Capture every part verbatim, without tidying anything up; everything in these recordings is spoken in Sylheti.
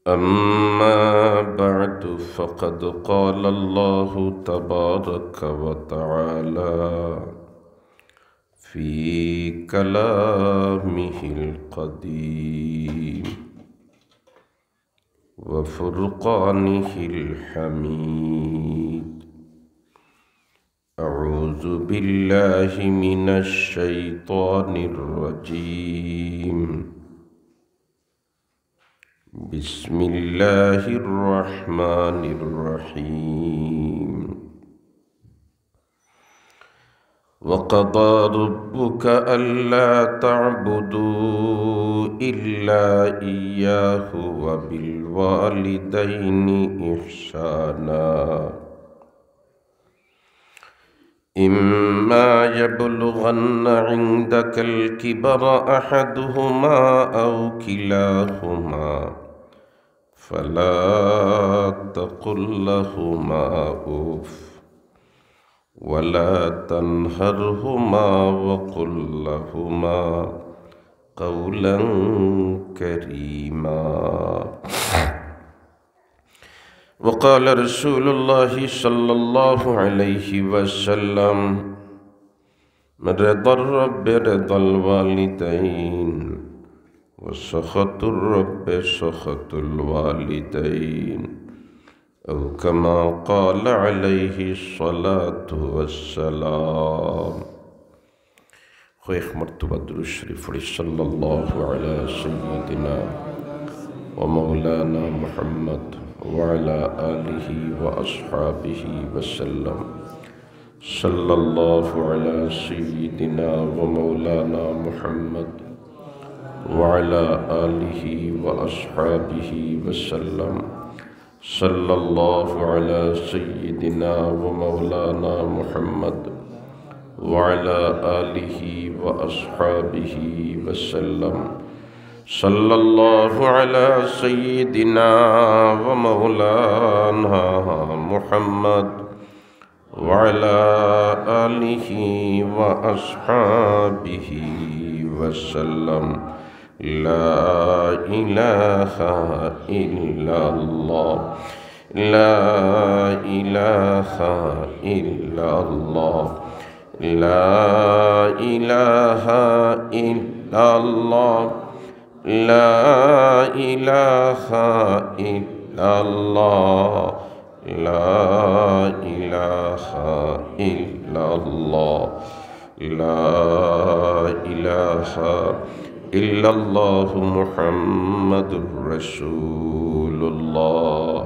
أما بعد، فقد قال الله تبارك وتعالى في كلامه القديم وفرقانه الحميد: أعوذ بالله من الشيطان الرجيم. بسم الله الرحمن الرحيم. وقضى ربك ألا تعبدوا إلا إياه وبالوالدين إحسانا. إما يبلغن عندك الكبر أحدهما أو كلاهما فلا تقل لهما أف ولا تنهرهما وقل لهما قولا كريما. وقال رسول الله صلى الله عليه وسلم: رضا الرب رضا الوالدين، وسخط الرب سخط الوالدين، أو كما قال عليه الصلاة والسلام. কয়েক মর্তবা দুরূদ শরীফ পড়ি, সাল্লাল্লাহু আলা সাইয়্যিদিনা ওয়া মাওলানা মুহাম্মদ ওয়া আলা আলিহি ওয়া আসহাবিহি ওয়া সাল্লাম। সাল্লাল্লাহু আলা সাইয়্যিদিনা ওয়া মাওলানা মুহাম্মদ ওয়া আলা আলিহি ওয়া আসহাবিহি ওয়া সাল্লাম। صلى الله على سيدنا ومولانا محمد وعلى آله وأصحابه وسلم. صلى الله على سيدنا ومولانا محمد وعلى آله وأصحابه وسلم. لا إله إلا الله. لا إله إلا الله. لا إله إلا الله. لا إله إلا الله. لا إله إلا الله. لا إله إلا الله محمد رسول الله.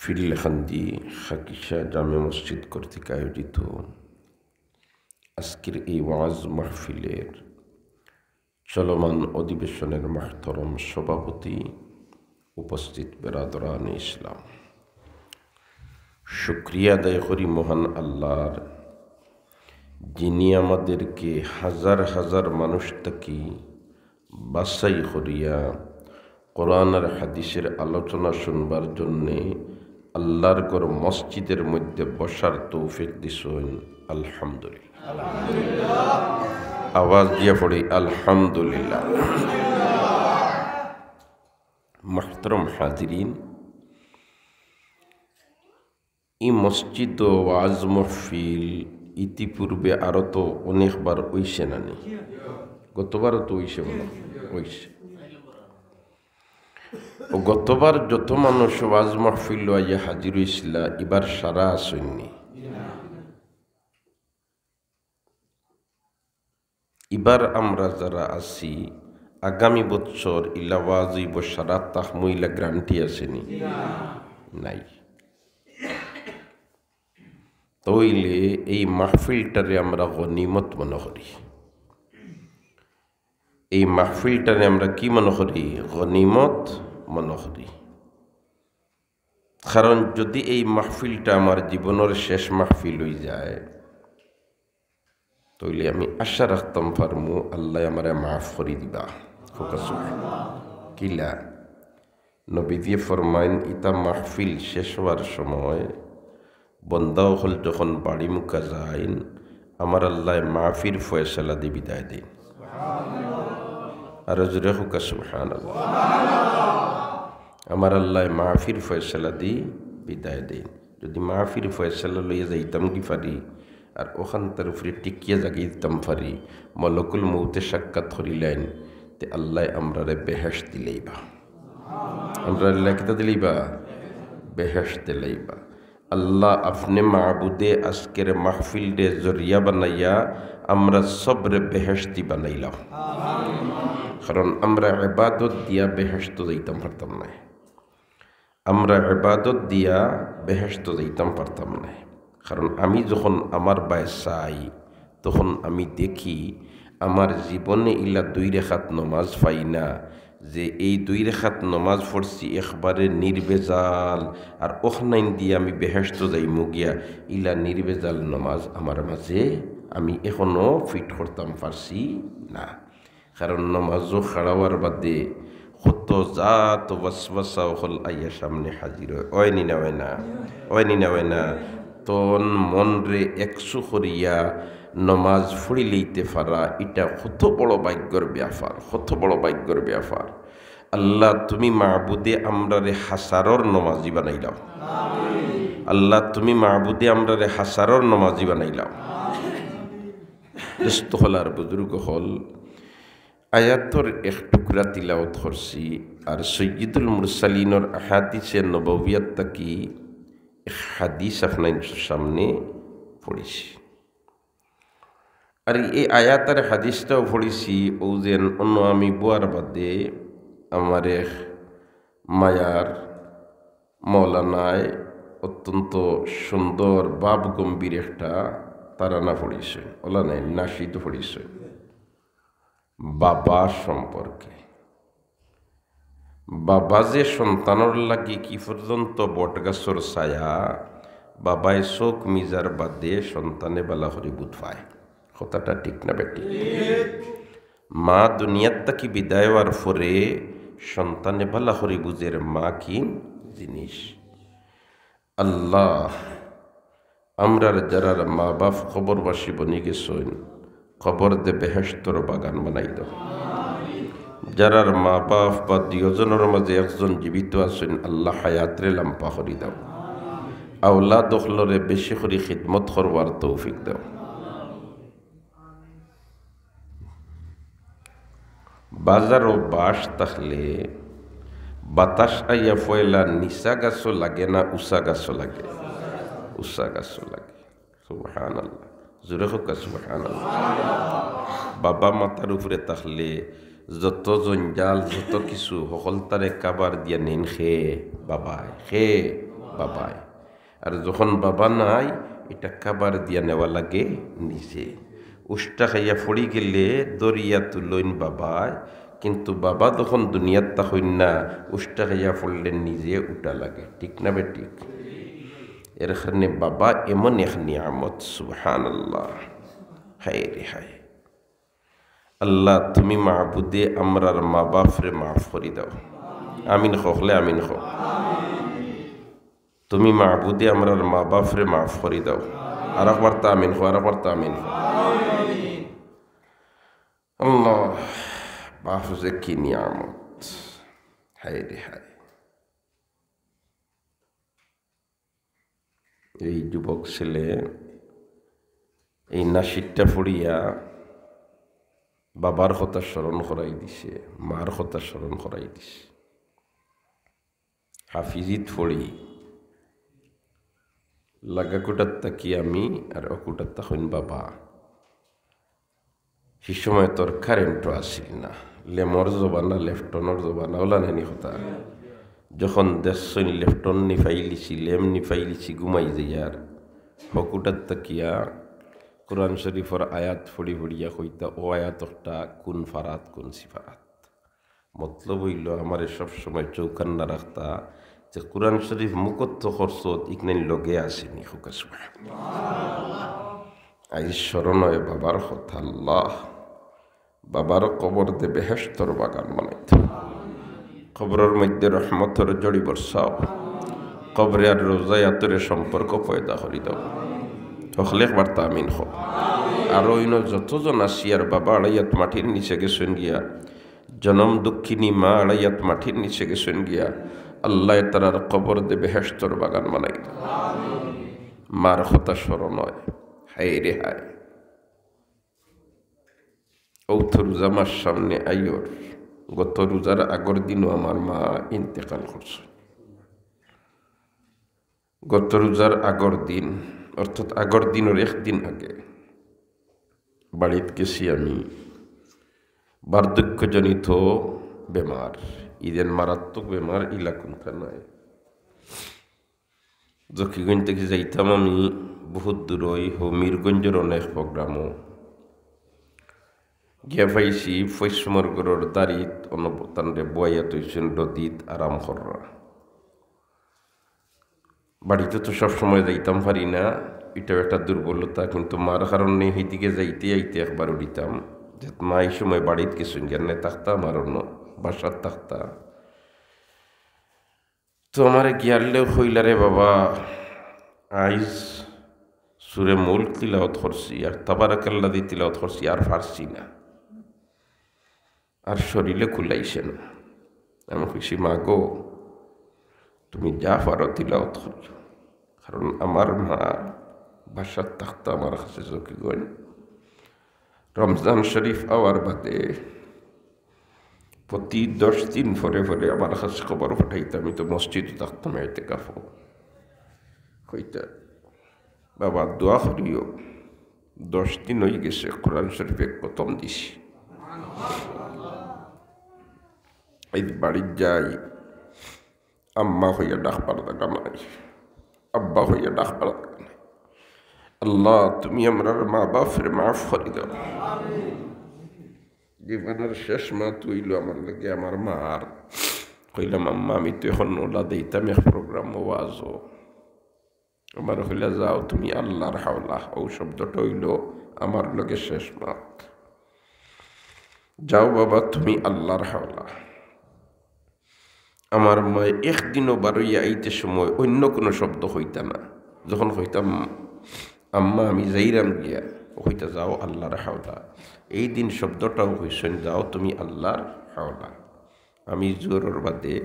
ফিরলেখান্দি খাকিশা জামে মসজিদ কর্তৃক আয়োজিত আজকের এই ওয়াজ মাহফিলের চলমান অধিবেশনের মুহতারাম সভাপতি, উপস্থিত বেরাদরানে ইসলাম, শুকরিয়া আদায় করি মহান আল্লাহর, যিনি আমাদেরকে হাজার হাজার মানুষ থাকি বাছাই করিয়া কোরআন আর হাদিসের আলোচনা শুনবার জন্যে আল্লাহর ঘর মসজিদের মধ্যে বসার তৌফিক দিছইন। আলহামদুলিল্লাহ। আওয়াজ দিয়া পড়ি, আলহামদুলিল্লাহ। মুহতারাম হাজিরিন, ই মসজিদো ওয়াজ মাহফিল ইতিপূর্বে আরো তো অনেকবার অইছে নানি? গতবারও তো অইছে, বলো, অইছে। ও গতবার যত মানুষ ওয়াজ মাহফিল লইয়া হাজির অইছিলা, ইবার সারা আছইননি? ইবার আমরা যারা আছি, আগামী বছর ইলা ওয়াজ অইবো সারা থাকমু, ইলা গ্যারান্টি আছেনি? নাই। তইলে এই মাহফিলটারে আমরা গনিমত মনো করি। এই মাহফিলটারে আমরা কি মনো করি? গনিমত মনো করি। কারণ যদি এই মাহফিলটা আমার জীবনর শেষ মাহফিল অইযায়, তইলে আমি আশা রাখতাম পারমু আল্লায় আমারে মাফ করি দিবা। কউক্কা সুবহানাল্লাহ। কিলা? নবীজিয়ে ফরমাইন, ইতা মাহফিল শেষ অওয়ার সময় বন্দা অকল যখন বাড়ি মুখা যাইন, আমার আল্লায় মাফির ফয়সালা দি বিদায় দেইন। আরো জোরে কউক্কা সুবহানাল্লাহ। আমার আল্লায় মাফির ফয়সালা দি বিদায় দেইন। যুদি মাফির ফয়সালা লইয়া যাইতাম গি পারি, আর অখানতার উপরে টিকিয়া যাইতাম পারি, মলকুল মউতে সাক্ষাৎ করিলাইন, তে আল্লায় আমরারে বেহেশত দিলাইবা। আমরারে কিতা দিলাইবা? বেহেশত দিলাইবা। আল্লাহ, আপনে মাবুদে আজকের মাহফিলরে জরিয়া বানাইয়া আমরা সবরে বেহেশতি বানাইলাও। কারণ আমরা ইবাদত দিয়া বেহেশতো যাইতাম পারতাম নায়। আমরা ইবাদত দিয়া বেহেশতো যাইতাম পারতাম নায়। কারণ আমি যখন আমার বায় চাই, তখন আমি দেখি আমার জীবনে ইলা দুই রেখাত নমাজ পাই না, যে এই দুই রেখাত নমাজ পড়ছি একবারে নির্ভেজাল, আর অখনাইন দিয়া আমি বেহেশতো যাইমু গিয়া, ইলা নির্ভেজাল নমাজ আমার মাঝে আমি এখনো ফিট করতাম পারছি না। কারণ নমাজো খাড়া অওয়ার বাদে কত জাত ওয়াসওয়াসা অকল আইয়া সামনে হাজির অয়। অয় নি না অয় না? অয় নি না অয় না? তন মনরে একসু করিয়া নমাজ পড়িলাইতে পারা, ইটা কত বড় ভাগ্যর ব্যাপার, কত বড় ভাগ্যর ব্যাপার। আল্লাহ, তুমি মাবুদে আমরারে হাছারর নমাজি বানাইলাও। আল্লাহ, তুমি মাবুদে আমরারে হাছারর নমাজি বানাইলাও। দোস্ত অকল আর বুজুর্গ অকল, আয়াতর এক টুকরা তিলাওয়াত করছি, আর সৈয়দুল মুরসালিনর আহাদিসে নববিয়াত থাকি এক হাদিস আপনাইনতর সামনে পড়ছি। আর এই আয়াত আর হাদিসটাও পড়ছি, অউ যেন অনো আমি বওয়ার বাদে আমার এক মায়ার মৌলানায় অত্যন্ত সুন্দর ভাব গম্ভীর একটা তারানা পড়ছইন, অলা নায়, নাশিদ পড়ছইন। বাবা সম্পর্কে, বাবা যে সন্তানর লাগি কি পর্যন্ত বটগাছর ছায়া, বাবায় চউখ মিজার বাদে সন্তানে বালা করি বুঝ পায়। কথাটা ঠিক না বেঠিক? মা দুনিয়ার থাকি বিদায় অওয়ার পরে সন্তানে বালা করি বুঝের মা কিন জিনিস। আল্লাহ, আমরার যারার মা বাপ কবরবাসী বনি গেছইন, কবর দে বেহেশতর বাগান বানাই দাও। যারার মা বাপ বা দুইজনর মাঝে একজন জীবিত আছইন, আল্লাহ হায়াতরে লাম্বা করি দাও। আওলাদ অকলরে বেশি করি খিদমত করবার তৌফিক দাও। বাজারো বাঁশ থাকলে বাতাস আইয়া পয়লা নিচা গাছো লাগে না উচা গাছো লাগে? উচা গাছো লাগে। সুবহানাল্লাহ। জোরে কউক্কা সুবহানাল্লাহ। বাবা মাথার উপরে থাকলে যত জঞ্জাল, যত কিছু, হকলতারে কাবার দিয়া নেইন খে বাবায়, খে বাবায়। আর যখন বাবা নাই, ইটা কাবার দিয়া নেওয়া লাগে নিজে। উষ্টা খাইয়া পড়ি গেলে দরিয়া তুলইন বাবায়, কিন্তু বাবা যখন দুনিয়াত থাকইন না, উষ্টা খাইয়া পড়লে নিজে উঠা লাগে, ঠিক না বেঠিক? এর কারণে বাবা এমন এক নিয়ামত, সুবহানাল্লাহ। হায় রে হায়। আল্লাহ, তুমি মাবুদে আমরার মা বাপরে মাফ করি দাও। আমিন কও, হকলে আমিন কও। তুমি মাবুদে আমরার মা বাপরে মাফ করি দাও। আরকবার তা আমিন কও, আরকবার তা আমিন কও। আল্লাহ, বাপ যে কি নিয়ামত, হায় রে হায়। এই যুবক ছেলে এই নাশিদটা পড়িয়া বাবার কথা স্মরণ করাই দিছে, মার কথা স্মরণ করাই দিছে। হাফিজিত পড়ি, লাগা কুটাত থাকি আমি আর অ কুটাত থাকইন বাবা। সে সময় তো কারেন্টও আছিল না, লেমর জমানা, লেফটনর জমানা, অলা নায় নি কথা। যখন দেখছইন লেফটন নিফাইলিছি, লেম নিফাইলিছি, ঘুমাই যাইয়ার, অ কুটাত থাকিয়া কোরআন শরীফর আয়াত পড়ি পড়িয়া কইতা, অউ আয়াত একটা কুন ফারাত, কুন সিফারাত। মতলব অইলো, আমারে সব সময় চউকান্না রাখতা যে কোরআন শরীফ মুখস্থ করছত, ইখান লগে আছে নি, কউক্কা সুবহানাল্লাহ। আইজ স্মরণ অয় বাবার কথা, আল্লাহ, বাবার কবর দে বেহেশতর বাগান বানাইতা, কবরর মধ্যে রহমতর ঝড়ি বর্ষাও, কবরে আর রোজায় আতরে সম্পর্ক পয়দা করি দাও। হকলে একবার তা আমিন কও। আর অইন্য যতজন আছি আর বাবা আড়াইয়াত মাটির নিচে গেছইন গিয়া, জনম দুঃখিনী মা আড়াইয়াত মাটির নিচে গেছইন গিয়া, আল্লায় তারার কবর দে বেহেশতর বাগান বানাই দেও। মার কথা স্মরণ অয়, হায় রে হায়। অউ তো রোজা মাস সামনে আইয়র, গত রোজার আগর দিনও আমার মা ইন্তেকাল করছইন। গত রোজার আগর দিন, অর্থাৎ আগর দিনর একদিন আগে বাড়িত গেছি আমি, বার্ধক্যজনিত বেমার, ইদেন মারাত্মক বেমার, ইলা কুন্তা নায়। জকিগঞ্জ থাকি যাইতাম আমি বহুত দূরই, হউ মিরগঞ্জর অনেক প্রোগ্রামও গিয়া পাইছি, ফৈসমর ঘরর দাড়িত অনবতানরে বইয়া তৈছেন রদিত আরাম কররা। বাড়িত তো সব সময় যাইতাম পারি না, ইটাও একটা দুর্বলতা, কিন্তু মার কারণে হিদিকে যাইতে আইতে একবার উঠিতাম। যে মা ই সময় বাড়িত গেছইন গিয়া, নে থাকতা আমার অনো, বাসাত থাকতা। তো আমারে গিয়ারলেও কইলা, "রে বাবা, আইজ সুরে মুল্ক তিলাওয়াত করছি, আর তাবারাকাল্লাযী তিলাওয়াত করছি, আর পারছি না।" আর শরীরে কুলাইছে না। আমি কইছি, "মা গো, তুমি যা পারো তিলাওয়াত করিও।" কারণ আমার মা বাসাত থাকতা আমার কাছে জকিগঞ্জ। রমজান শরীফ আওয়ার বাদে প্রতি দশ দিন পরে পরে আমার কাছে খবর পাঠাইতা, আমি তো মসজিদো থাকতাম এতেকাফো। কইতা, "বাবা, দোয়া করিও।" দশ দিন অই গেছে, কোরআন শরীফ এক খতম দিছি। এই বাড়িত যাই, আম্মা কইয়া ডাকবার জাগা নাই, আব্বা কইয়া ডাকবার জাগা নাই। আল্লাহ, তুমি আমরার মা বাপরে মাফ করি দেও। জীবনর শেষ মাত অইলো আমার লগে আমার মার। কইলাম, "আম্মা, আমি তো এখন ওলা দিতাম এক প্রোগ্রাম ওয়াজও।" আমার কইলা, "যাও তুমি আল্লাহর হাওলা।" অউ শব্দটা অইলো আমার লগে শেষ মাত। "যাও বাবা, তুমি আল্লাহর হাওলা।" আমার মায় একদিনও বারইয়া আইতে সময় অন্য কুনু শব্দ কইতা না। যখন কইতাম, "আম্মা, আমি যাইরাম গিয়া", অউ কইতা, "যাও আল্লাহর হাওলা।" এই দিন শব্দটাও কইছইন, "যাও তুমি আল্লাহর হাওলা।" আমি জোহরর বাদে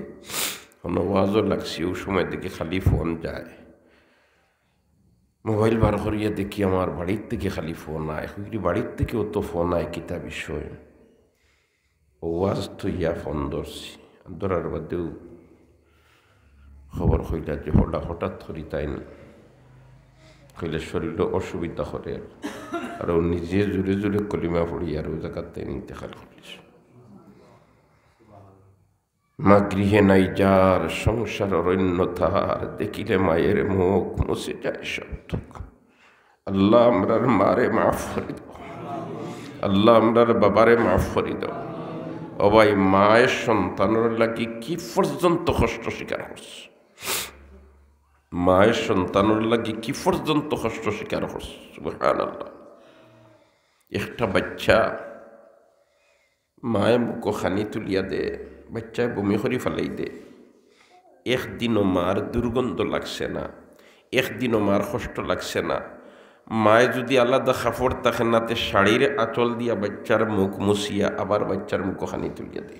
কুনু ওয়াজও লাগছি, অউ সময় দেখি খালি ফোন যায়। মোবাইল বার করিয়া দেখি আমার বাড়ির থাকি খালি ফোন আয়। কই রে, বাড়ির থাকিও তো ফোন আয়, কিতা বিষয়? ওয়াজ থইয়া ফোন ধরছি, ধরার বাদেও খবর কইলা যে হঠাৎ, হঠাৎ করি তাইন কইলে শরীরও অসুবিধা করের, আর অউ নিজে জোরে জোরে কলিমা পড়ি আর অউ জাগাত তাইন ইন্তেকাল করিলিছইন। মা গৃহে নাই যার, সংসার অরণ্য তার, দেখিলে মায়ের মুখ মুছে যায় সব দুঃখ। আল্লাহ, আমরার মারে মাফ করি দেও। আল্লাহ, আমরার বাবারে মাফ করি দেও। ও ভাই, মায়ে সন্তানর লাগি কি পর্যন্ত কষ্ট স্বীকার করছে, মায়ে সন্তানর লাগি কি পর্যন্ত কষ্ট স্বীকার করছে। সুবহানাল্লাহ। একটা বাচ্চা মায়ে মুখো খানি তুলিয়া দে, বাচ্চায় বমি করি ফালাই দে। একদিনও মার দুর্গন্ধ লাগছে না, একদিনও মার কষ্ট লাগছে না। মায়ে যুদি আলাদা কাপড় থাকে না, তে শাড়ির আঁচল দিয়া বাচ্চার মুখ মুছিয়া আবার বাচ্চার মুখো খানি তুলিয়া দে।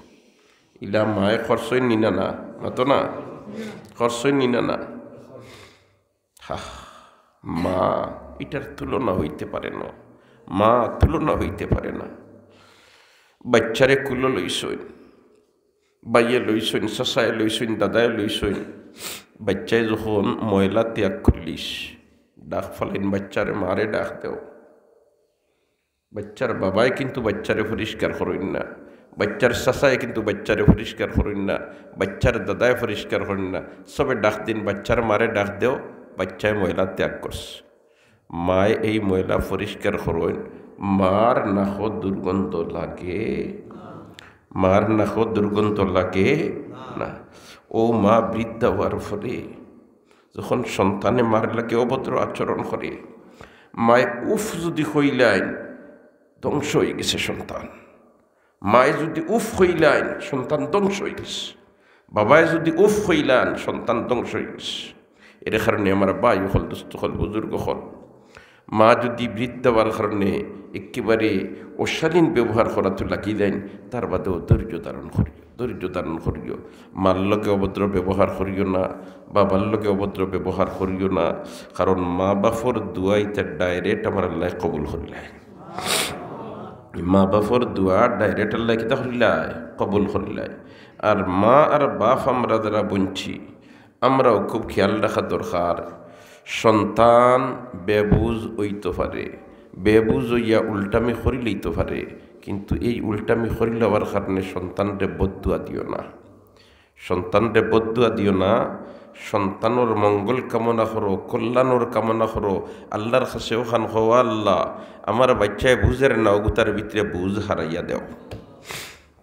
ইলা মায়ে করছইন নি না? না, মাতো না, করছইন নি না? না। হা, মা, ইটার তুলনা হইতে পারে না, মা তুলনা হইতে পারে না। বাচ্চারে কুলো লইছইন, ভাইয়ে লইছইন, চাচায় লইছইন, দাদায় লইছইন, বাচ্চায় যখন ময়লা ত্যাগ করিলিছ, ডাক ফালাইন বাচ্চারে, "মারে ডাক দেও।" বাচ্চার বাবায় কিন্তু বাচ্চারে পরিষ্কার করইন না, বাচ্চার চাচায় কিন্তু বাচ্চারে পরিষ্কার করইন না, বাচ্চার দাদায় পরিষ্কার করইন না। সবে ডাক দিন, "বাচ্চার মারে ডাক দেও, বাচ্চায় ময়লা ত্যাগ করছে।" মায় এই ময়লা পরিষ্কার করইন, মার নাকো দুর্গন্ধ লাগে, মার নাকো দুর্গন্ধ লাগে না। ও মা বৃদ্ধা অওয়ার পরে যখন সন্তানে মার লগে অভদ্র আচরণ করে, মায় উফ যুদি কইলাইন, ধ্বংস অইগেছে সন্তান। মায় যুদি উফ কইলাইন, সন্তান ধ্বংস অইগেছে। বাবায় যুদি উফ কইলাইন, সন্তান ধ্বংস অইগেছে। এর কারণে আমার ভাই অকল, দোস্ত অকল, বুজুর্গ অকল, মা যুদি বৃদ্ধ অওয়ার কারণে একেবারে অশালীন ব্যবহার করাত লাগি যাইন, তার বাদেও ধৈর্য ধারণ করিও, ধৈর্য ধারণ করিও। মার লগে অভদ্র ব্যবহার করিও না, বাবার লগে অভদ্র ব্যবহার করিও না, কারণ মা বাপর দোয়া ইতা direct আমার আল্লায় কবুল করিলায়। মা বাপর দোয়া direct আল্লায় কিতা করিলায়? কবুল করিলায়। আর মা আর বাপ আমরা যারা বনছি, আমরাও খুব খেয়াল রাখা দরকার। সন্তান বেবুঝ অইতো পারে, বেবুঝ অইয়া উল্টামি করিলাইতো পারে, কিন্তু এই উল্টামি করিলাওয়ার কারণে সন্তানরে বদদোয়া দিও না। সন্তানরে বদদোয়া দিও না। সন্তানর মঙ্গল কামনা করো, কল্যাণর কামনা করো। আল্লার কাছে অখান কও, "আল্লা, আমার বাইচ্চায় বুঝের না, অগুতার ভিতরে বুঝ হারাইয়া দেও।"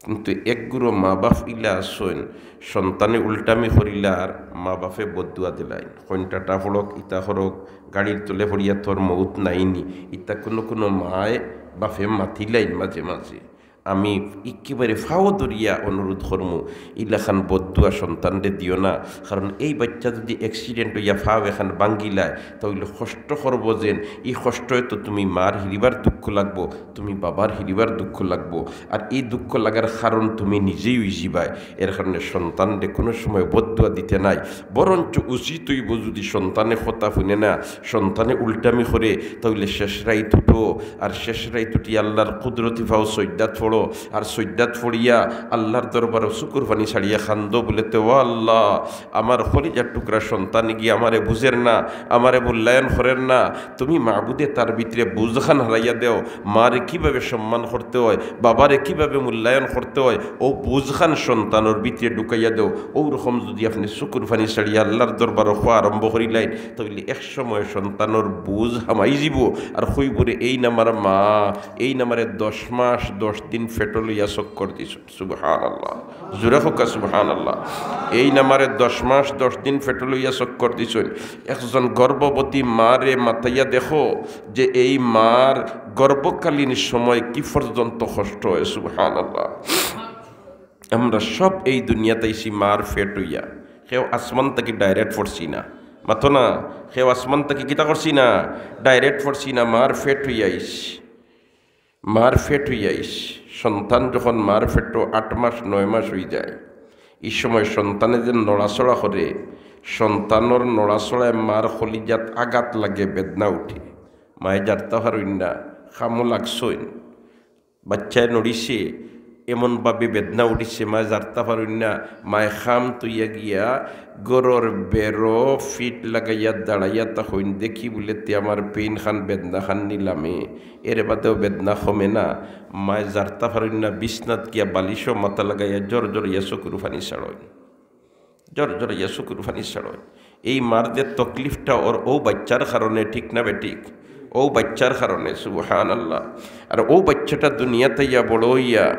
কিন্তু একগুরু মা বাপ ইলা আছইন, সন্তানে উল্টামি করিলার মা বাপে বদদোয়া দিলাইন, কইন, "টাটা পড়ক, ইতা করক, গাড়ির তলে পড়িয়া তোর মউত নাইনি।" ইতা কুনু কুনু মায় বাপে মাতিলাইন মাঝে মাঝে। আমি একেবারে ফাও ধরিয়া অনুরোধ করমু, ইলাখান বদদোয়া সন্তানরে দিও না, কারণ এই বাইচ্চা যুদি accident অইয়া ফাও এখান ভাঙ্গিলায়, তা অইলে কষ্ট করবো যেন, ই কষ্টয় তো তুমি মার হিরিবার দুঃখ লাগবো, তুমি বাবার হিরিবার দুঃখ লাগবো, আর এই দুঃখ লাগার কারণ তুমি নিজেই অইযিবায়। এর কারণে সন্তানরে কুনু সময় বদদোয়া দিতে নাই, বরঞ্চ উচিত অইবো যুদি সন্তানে কথা হুনে না, সন্তানে উল্টামি করে, তা অইলে শেষ রাইত উঠো, আর শেষ রাইত উঠি আল্লার কুদরতি ফাও সইজদাত পড়ো, আর সইজদাত পড়িয়া আল্লার দরবারো চকুর পানি ছাড়িয়া কান্দো, বুলে তে, "ও আল্লা, আমার কলিজার টুকরা সন্তানে গিয়া আমারে বুঝের না, আমারে মূল্যায়ন করের না, তুমি মাবুদে তার ভিতরে বুঝখান হারাইয়া দেও, মারে কিভাবে সম্মান করতে অয়, বাবারে কিভাবে মূল্যায়ন করতে অয়, অউ বুঝখান সন্তানর ভিতরে ঢুকাইয়া দেও।" অউ রকম যুদি আপনে চকুর পানি ছাড়িয়া আল্লার দরবারো কওয়া আরম্ভ করিলাইন, তা অইলে এক সময় সন্তানর বুঝ হামাই যিবো, আর কইবোরে, "এইন আমার মা, এইন আমারে দশ মাস দশ দিন পেটো লইয়া চক্কর দিছইন।" সুবহানাল্লাহ। জোরে কউক্কা সুবহানাল্লাহ। "এইন আমারে দশ মাস দশ দিন পেটো লইয়া চক্কর দিছইন।" একজন গর্ভবতী মারে মাতাইয়া দেখো যে এই মার গর্ভকালীন সময় কি পর্যন্ত কষ্ট অয়। সুবহানাল্লাহ। আমরা সব এই দুনিয়াত আইছি মার পেট অইয়া, কেউ আসমান থাকি direct পড়ছি না। মাতো না, কেউ আসমান থাকি কিতা করছি না, direct পড়ছি না, মার পেট অইয়া আইছি। মার পেট অইয়া আইছি। সন্তান যখন মার পেটো আট মাস, নয় মাস অইযায়, ই সময় সন্তানে যে নড়াচড়া করে, সন্তানর নড়াচড়ায় মার কলিজাত আঘাত লাগে, বেদনা উঠে। মায়ে জারতা পারইন না, কামো লাগছইন। বাইচ্চায় নড়িছে, এমনভাবে বেদনা উঠিছে, মায়ে জারতা পারইন না। মায়ে কাম থইয়া গিয়া ঘরর বেরো ফিট লাগাইয়া দাঁড়াইয়া থাকইন, দেখি বুলে তে আমার পেইন খান, বেদনা খান নিলামে, এর বাদেও বেদনা কমে না। মায়ে জারতা পারইন না, বিছনাত গিয়া বালিশো মাথা লাগাইয়া জর জর ইয়া চকুর পানি ছাড়ইন। জর জর ইয়া চকুর পানি ছাড়ইন। এই মার যে তকলিফটা অর অউ বাইচ্চার কারণে, ঠিক না বেঠিক? অউ বাইচ্চার কারণে, সুবহানাল্লাহ। আর অউ বাইচ্চাটা দুনিয়াত আইয়া বড় অইয়া,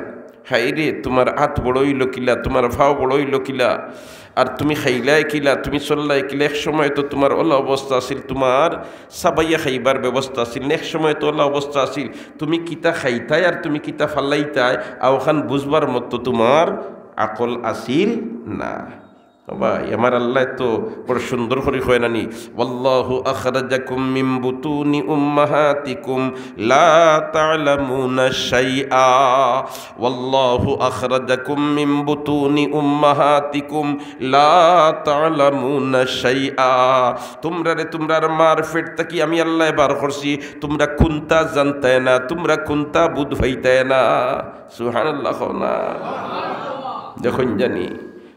হায়রে, তুমার আত বড় অইলো কিলা, তুমার পাও বড় অইলো কিলা, আর তুমি খাইলায় কিলা, তুমি চললায় কিলা। এক সময় তো তুমার অলা অবস্থা আছিল, তুমার চাবাইয়া খাইবার ব্যবস্থা আছিল না, এক সময় তো অলা অবস্থা আছিল। তুমি কিতা খাইতায় আর তুমি কিতা ফালাইতায়, অউখান বুঝবার মতো তুমার আকল আছিল না। ও ভাই, আমার আল্লায় তো বড় সুন্দর করি কয় না নি, "ওয়াল্লাহু আখরাজাকুম মিন বুতুনি উম্মাহাতিকুম লা তা'লামুনা শাইআ।" "ওয়াল্লাহু আখরাজাকুম মিন বুতুনি উম্মাহাতিকুম লা তা'লামুনা শাইআ।" তুমরারে তুমরার মার পেট থাকি আমি আল্লায় বার করছি, তুমরা কুন্তা জানতায় না, তুমরা কুন্তা বুঝ পাইতায় না। সুবহানাল্লাহ কও না। দেখইন জানি,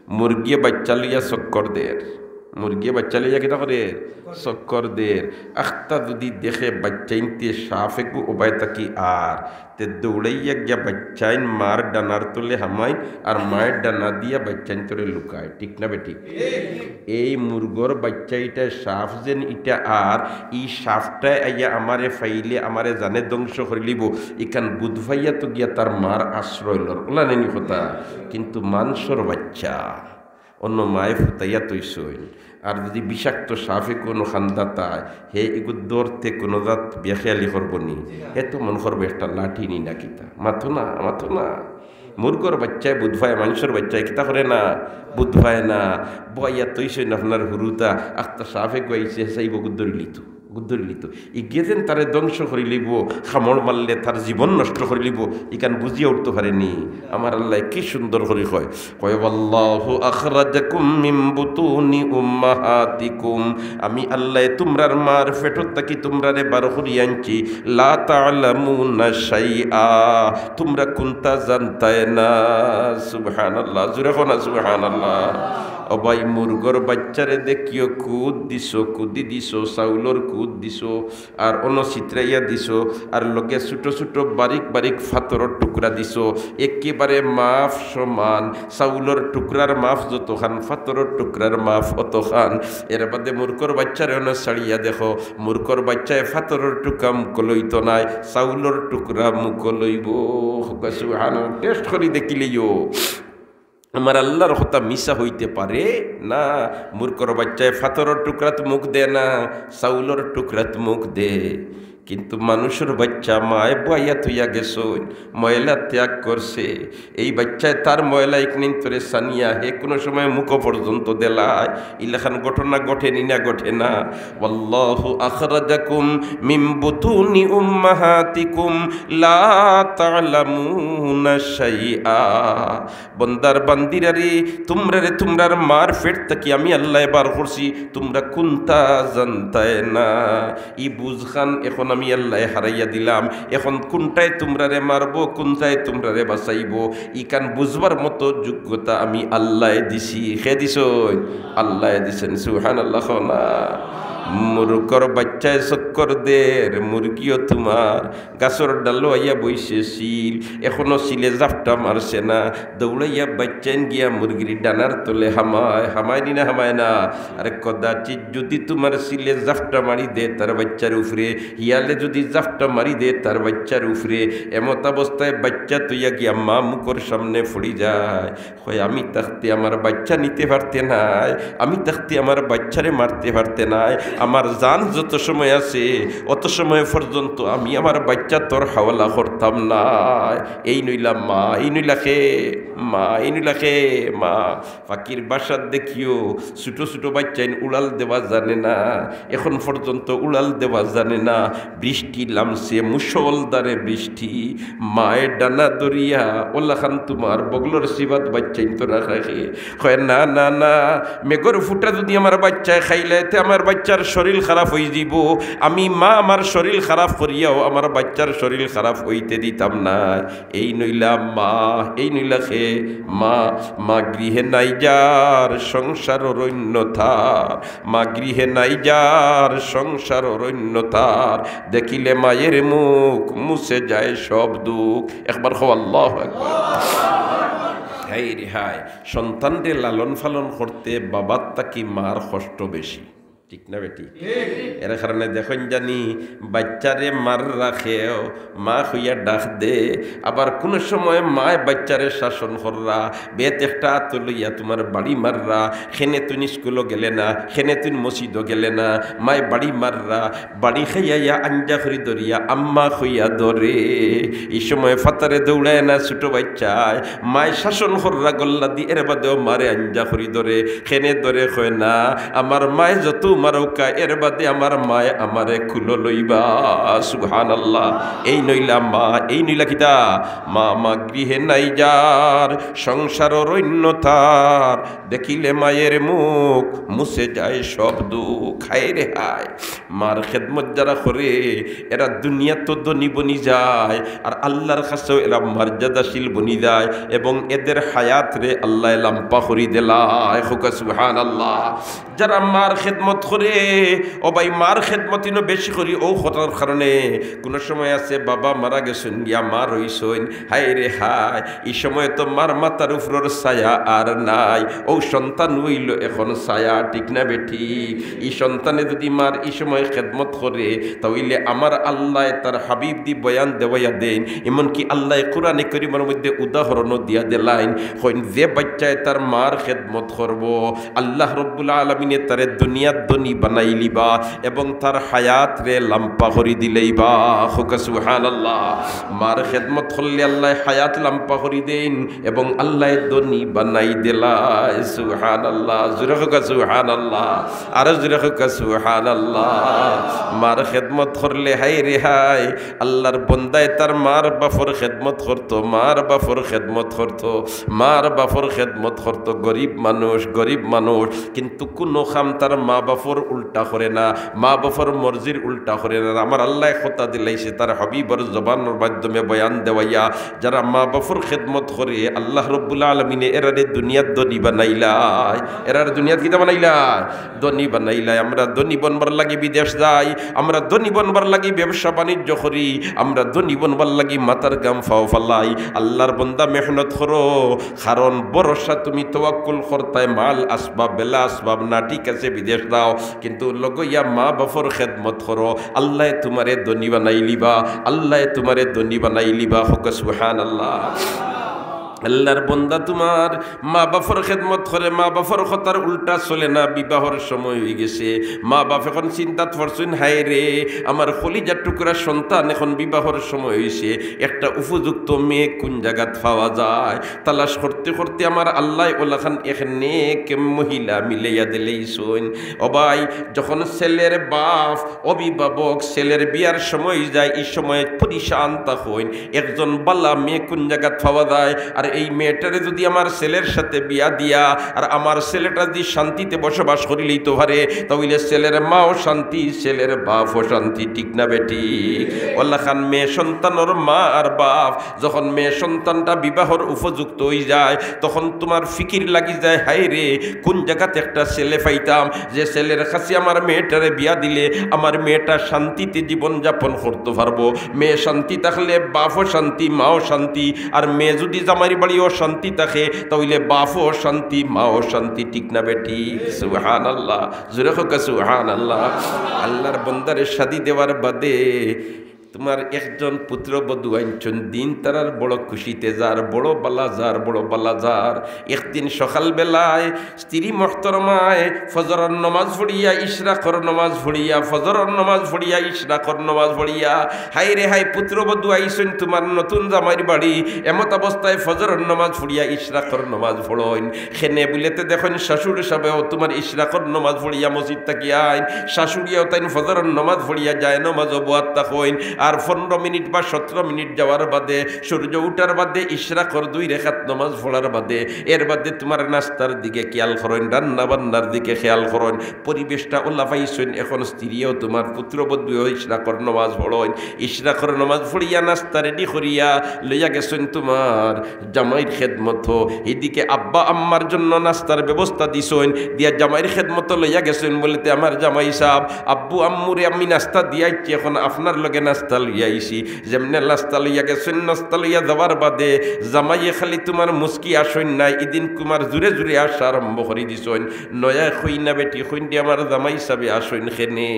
মুরগিয়ে বাইচ্চা লইয়া চক্কর দের। মুরগিয়ে বাইচ্চা লইয়া কিতা করের? চক্কর দের। আখতা যুদি দেখে বাইচ্চাইন্তে সাপ এগু উবায় থাকি আর, তে দৌড়াইয়া গিয়া বাইচ্চাইন মার ডানার তলে হামাইন, আর মায়ের ডানা দিয়া বাইচ্চাইন্তরে লুকায়। ঠিক না বেঠিক? এই মুরগর বাইচ্চা ইটা সাপ যেন ইটা আর, ই সাপটায় আইয়া আমারে ফাইলে আমারে জানে ধ্বংস করিলিবো, ইখান বুঝ পাইয়া তো গিয়া তার মার আশ্রয় লর। অলা নায় নি কথা? কিন্তু মানষর বাইচ্চা অন্য মায়ে ফুতাইয়া থইছইন। আর যুদি বিষাক্ত সাপে কুনু কান্দাত আয়, হে ইগু ধরতে কুনু জাত বেখেয়ালি করবো নি? হে তো মনো করবো একটা লাঠি নি না কিতা। মাতো না, মাতো না। মুরগর বাইচ্চায় বুঝ পায়, মানষর বাইচ্চায় কিতা করে না, বুঝ পায় না। বওয়াইয়া থইছইন আপনার হুরুতা, আখতা সাপে গু আইছে, হেসাইবো গু ধরিলিতো। গুদ্দরিলিত। ইগিয়ে যেন তারে ধ্বংস করি লইব, কামড় মারলে তার জীবন নষ্ট করি লইব, ইখান বুঝিয়া উঠতো পারেনি। আমার আল্লায় কি সুন্দর করি কয়, কয়, "ওয়াল্লাহু আখরাজাকুম মিন বুতুনি উম্মাহাতিকুম।" আমি আল্লায় তুমরার মার পেটর থাকি তুমরারে বার করি আনছি। "লা তা'লামুনা শাইআ।" তুমরা কুন্তা জানতায় না। সুবহানাল্লাহ। জোরে কও না সুবহানাল্লাহ। ও ভাই, মুরগর বাইচ্চারে দেখিও, কুদ দিছো, কুদি দিছো, চাউলর কুদ দিছো, আর অনো ছিতরাইয়া দিছো, আর লগে ছোট ছোট বারিক বারিক ফাতরর টুকরা দিছো, একেবারে মাপ সমান, চাউলর টুকরার মাপ যতখান, ফাতরর টুকরার মাপ অতখান। এর বাদে মুরগর বাইচ্চারে অনো ছাড়িয়া দেখো, মুরগর বাইচ্চায় ফাতরর টুকরা মুখো লইতো নায়, চাউলর টুকরা মুখো লইব। সুবহানাল্লাহ। টেস্ট করি দেখিলিও। আমার আল্লার কথা মিছা অইতে পারে না। মুরগর বাইচ্চায় ফাতরর টুকরাত মুখ দে না, চাউলর টুকরাত মুখ দে। কিন্তু মানুষর বাইচ্চা মায় বওয়াইয়া থইয়া গেছইন, ময়লা ত্যাগ করছে। এই বাইচ্চায় তার ময়লা ইকনিন্তরে ছানিয়া হে কুনু সময় মুখো পর্যন্ত দেলায়। ইলাখান ঘটনা ঘটেনি না, ঘটে না? "ওয়াল্লাহু আখরাজাকুম মিন বুতুনি উম্মাহাতিকুম লা তা'লামুনা শাইআ।" বন্দার বান্দিরারে, তুমরারে তুমরার মার পেট থাকি আমি আল্লায় বার করছি, তুমরা কুন্তা জানতায় না। ই বুঝখান এখন আমি আল্লায় হারাইয়া দিলাম। এখন কুনটায় তুমরারে মারবো, কুনটায় তুমরারে বাঁচাইবো, ইখান বুঝবার মতো যোগ্যতা আমি আল্লায় দিছি। কে দিছইন? আল্লায় দিছইন। সুবহানাল্লাহ কও না। মুরগর বাইচ্চায় চক্কর দের, মুরগিও তুমার। গাছর ডালো আইয়া বইছে চিল, এখনো চিলে জাপটা মারছে না। দৌড়াইয়া বাইচ্চাইন গিয়া মুরগির ডানার তলে হামায়, হামায় নি না হামায় না? আরে কদাচিৎ যদি তুমার চিলে জাপটা মারি দে তার বাইচ্চার উপরে, হিয়ালে যদি জাপটা মারি দে তার বাইচ্চার উপরে, এমত অবস্থায় বাইচ্চা থইয়া গিয়া মা মুখর সামনে পড়ি যায়, কয়, "আমি থাকতে আমার বাইচ্চা নিতে পারতে নায়, আমি থাকতে আমার বাইচ্চারে মারতে পারতে নায়, আমার জান যত সময় আছে, অত সময় পর্যন্ত আমি আমার বাইচ্চা তোর হাওলা করতাম নায়।" এইন অইলা মা, এইন অইলা কে? মা, এইন অইলা কে? মা। পাখির বাসাত দেখিও, ছোট ছোট বাইচ্চাইন উড়াল দেওয়া জানে না, এখন পর্যন্ত উড়াল দেওয়া জানে না। বৃষ্টি লামছে, মুষলধারে বৃষ্টি। মায়ে ডানা ধরিয়া, "অলাখান তুমার বগলর চিবাত বাইচ্চাইন তো রাখে।" কয়, "না, না, না, মেঘর ফুটা যদি আমার বাইচ্চায় খাইলে, তে আমার বাইচ্চার শরীর খারাপ অইযিবো। আমি মা আমার শরীর খারাপ করিয়াও আমার বাইচ্চার শরীর খারাপ অইতে দিতাম নায়।" এইন অইলা মা, এইন অইলা কে? মা। মা গৃহে নাই যার, সংসার অরণ্য তার। মা গৃহে নাই যার, সংসার অরণ্য তার। দেখিলে মায়ের মুখ, মুছে যায় সব দুঃখ। একবার কও, আল্লাহু আকবার। হায় রে হায়, সন্তানরে লালন পালন করতে বাবার থাকি মার কষ্ট বেশি। ঠিক না বেঠিক? এর কারণে দেখইন জানি, বাইচ্চারে মাররা কেউ, মা কইয়া ডাক দে। আবার কুনু সময় মায় বাইচ্চারে শাসন কররা, বেত একটা আতো লইয়া তুমার বাড়ি মাররা, কেনে তুইন স্কুলো গেলে না, কেনে তুইন মসজিদো গেলে না, মায় বাড়ি মাররা, বাড়ি খাইয়া আঞ্জা করি ধরিয়া আম্মা কইয়া ধরে। ই সময় ফাতারে দৌড়ায় না ছোট বাইচ্চায়, মায় শাসন কররা গল্লা দি, এর বাদেও মারে আঞ্জা করি ধরে। কেনে ধরে কয় না, আমার মায় যত মারউক্কা, এর বাদে আমার মায় আমারে কুলো লইবা। সুবহানাল্লাহ। এইন অইলা মা, এইন অইলা কিতা? মা, মা গৃহে নাই যার, সংসার অরণ্য তার, দেখিলে মায়ের মুখ, মুছে যায় সব দুঃখ। হায় রে হায়, মার খেদমত যারা করে, এরা দুনিয়াত তো ধনী বনি যায়, আর আল্লার কাছেও এরা মর্যাদাশীল বনি যায়, এবং এদের হায়াতরে আল্লায় লাম্বা করি দেলায়। কউক্কা সুবহানাল্লাহ। যারা মার খেদমত করে, ও ভাই, মার খেদমত ইনো বেশি করি, অউ কথার কারণে। কুনু সময় আছে বাবা মারা গেছইন গিয়া, মা রইছইন, হায় রে হায়, ই সময় তো মার মাথার উপরর ছায়া আর নাই, অউ সন্তান অইলো এখন ছায়া, ঠিক না বেঠিক? ই সন্তানে যদি মার ই সময় খেদমত করে, তা অইলে আমার আল্লায় তার হাবিব দি বয়ান দেওয়াইয়া দেইন, এমনকি আল্লায় কোরআনে করিমর মধ্যে উদাহরণও দিয়া দিলাইন, কইন যে বাইচ্চায় তার মার খেদমত করবো, আল্লাহ রব্বুল আলামিনে তারে দুনিয়াত ধনী ধনী বানাইলিবা এবং তার হায়াতরে লাম্বা করি দিলাইবা। কউক্কা সুবহানাল্লাহ। মার খেদমত করলে আল্লায় হায়াত লাম্বা করি দেইন এবং আল্লায় ধনী বানাই দিলায়। সুবহানাল্লাহ। জোরে কউক্কা সুবহানাল্লাহ। আরো জোরে কউক্কা সুবহানাল্লাহ। মার খেদমত করলে হায় রে হায়, আল্লার বন্দায় তার মার বাফর খেদমত করতো, মার বাফর খেদমত করতো, মার বাফর খেদমত করতো। গরিব মানুষ, গরিব মানুষ, কিন্তু কুনু কাম তার মা বাফর উল্টা করে না, মা বাফর মর্জির উল্টা করে না। আমার আল্লায় কথা দিলাইছে তার হাবিবর জবানর মাধ্যমে বয়ান দেওয়াইয়া, যারা মা বাফর খেদমত করে, আল্লাহ রব্বুল আলামিনে এরারে দুনিয়াত ধনী বানাইলায়। এরারে দুনিয়াত কিতা বানাইলায়? ধনী বানাইলায়। আমরা ধনী বনবার লাগি বিদেশ যাই, আমরা ধনী বনবার লাগি ব্যবসা বাণিজ্য করি, আমরা ধনী বনবার লাগি মাথার ঘাম পাও ফালাই। আল্লার বন্দা, মেহনত করো, কারণ ভরসা তুমি তাওয়াক্কুল করতায় মাল আসবাব, বেলা আসবাব না, ঠিক আছে, বিদেশ যাও, কিন্তু লগইয়া মা বাফর খেদমত করো, আল্লায় তুমারে ধনী বানাইলিবা, আল্লায় তুমারে ধনী বানাইলিবা। কউক্কা সুবহানাল্লাহ। আল্লার বন্দা তুমার মা বাফর খেদমত করে, মা বাফর কথার উল্টা চলে না, বিবাহর সময় অইগেছে। মা বাফ এখন চিন্তাত পড়ছইন, হায় রে, আমার কলিজার টুকরা সন্তান এখন বিবাহর সময় অইছে, একটা উপযুক্ত মেয়ে কুন জাগাত পাওয়া যায়? তালাশ করতে করতে আমার আল্লায় অলাখান এক নেক মহিলা মিলাইয়া দিলাইছইন। ও ভাই, যখন ছেলের বাফ, অভিভাবক, ছেলের বিয়ার সময় যায়, ই সময় পরিশান থাকইন, একজন বালা মেয়ে কুন জাগাত পাওয়া যায়, আর এই মেয়েটারে যুদি আমার ছেলের সাথে বিয়া দিয়া আর আমার ছেলেটা যুদি শান্তিতে বসবাস করিলাইতো পারে, তা অইলে ছেলের মাও শান্তি, ছেলের বাফও শান্তি, ঠিক না বেঠিক? অলাখান মেয়ে সন্তানর মা আর বাফ, যখন মেয়ে সন্তানটা বিবাহর উপযুক্ত অইযায়, তখন তুমার ফিকির লাগি যায়, হায় রে, কুন জাগাত একটা ছেলে পাইতাম, যে ছেলের কাছে আমার মেয়েটারে বিয়া দিলে আমার মেয়েটা শান্তিতে জীবন যাপন করতো পারবো। মেয়ে শান্তি থাকলে বাফও শান্তি, মাও শান্তি, আর মেয়ে যুদি জামাইর বাড়িও শান্তি থাকে, তা অইলে বাফও শান্তি, মাও শান্তি, ঠিক না বেঠিক? সুবহানাল্লাহ, জোরে কউক্কা সুবহানাল্লাহ। আল্লার বন্দারে শাদি দেওয়ার বাদে তুমার একজন পুত্রবধূ আনছইন, দিন তারার বড় খুশিতে যার, বড় বালা যার, বড় বালা যার। একদিন সকালবেলায় স্ত্রী মহতরমায় ফজরর নমাজ পড়িয়া, ইশরাকর নমাজ পড়িয়া, ফজরর নমাজ পড়িয়া, ইশরাকর নমাজ পড়িয়া, হায় রে হায়, পুত্রবধূ আইছইন তুমার নতুন জামাইর বাড়ি, এমত অবস্থায় ফজরর নমাজ পড়িয়া, ইশরাকর নমাজ পড়ইন। খেনে বুলেতে দেখইন শ্বশুর সাবেও তুমার ইশরাকর নমাজ পড়িয়া মসজিদ থাকি আইন, শাশুড়িও তাইন ফজরর নমাজ পড়িয়া যায় নমাজও বওয়াত থাকইন, আর পনরো মিনিট বা সতরো মিনিট যাওয়ার বাদে, সূর্য উঠার বাদে, ইশরাকর দুই রেকাত নমাজ পড়ার বাদে, এর বাদে তুমার নাস্তার দিকে খেয়াল করইন, রান্না বান্নার দিকে খেয়াল করইন, পরিবেশটা অলা পাইছইন। এখন স্ত্রীও তুমার পুত্রবধূও ইশরাকর নমাজ পড়ইন, ইশরাকর নমাজ পড়িয়া নাস্তা রেডি করিয়া লইয়া গেছইন তুমার জামাইর খেদমতো। এদিকে আব্বা আম্মার জন্য নাস্তার ব্যবস্থা দিছইন, দিয়া জামাইর খেদমতো লইয়া গেছইন, বুলেতে আমার জামাই সাব, আব্বু আম্মুরে আমি নাস্তা দিয়া আইছি, এখন আপনার লগে নাস্তা লইয়া আইছি। যেমনে নাস্তা লইয়া গেছইন, নাস্তা লইয়া যাওয়ার বাদে জামাইয়ে খালি তুমার মুচকি আসইন না, ইদিন তুমার জুরে জুরে আসা আরম্ভ করি দিছইন। নয়া কইনা বেটি কইন দি আমার জামাই সাবে আসইন খেনে,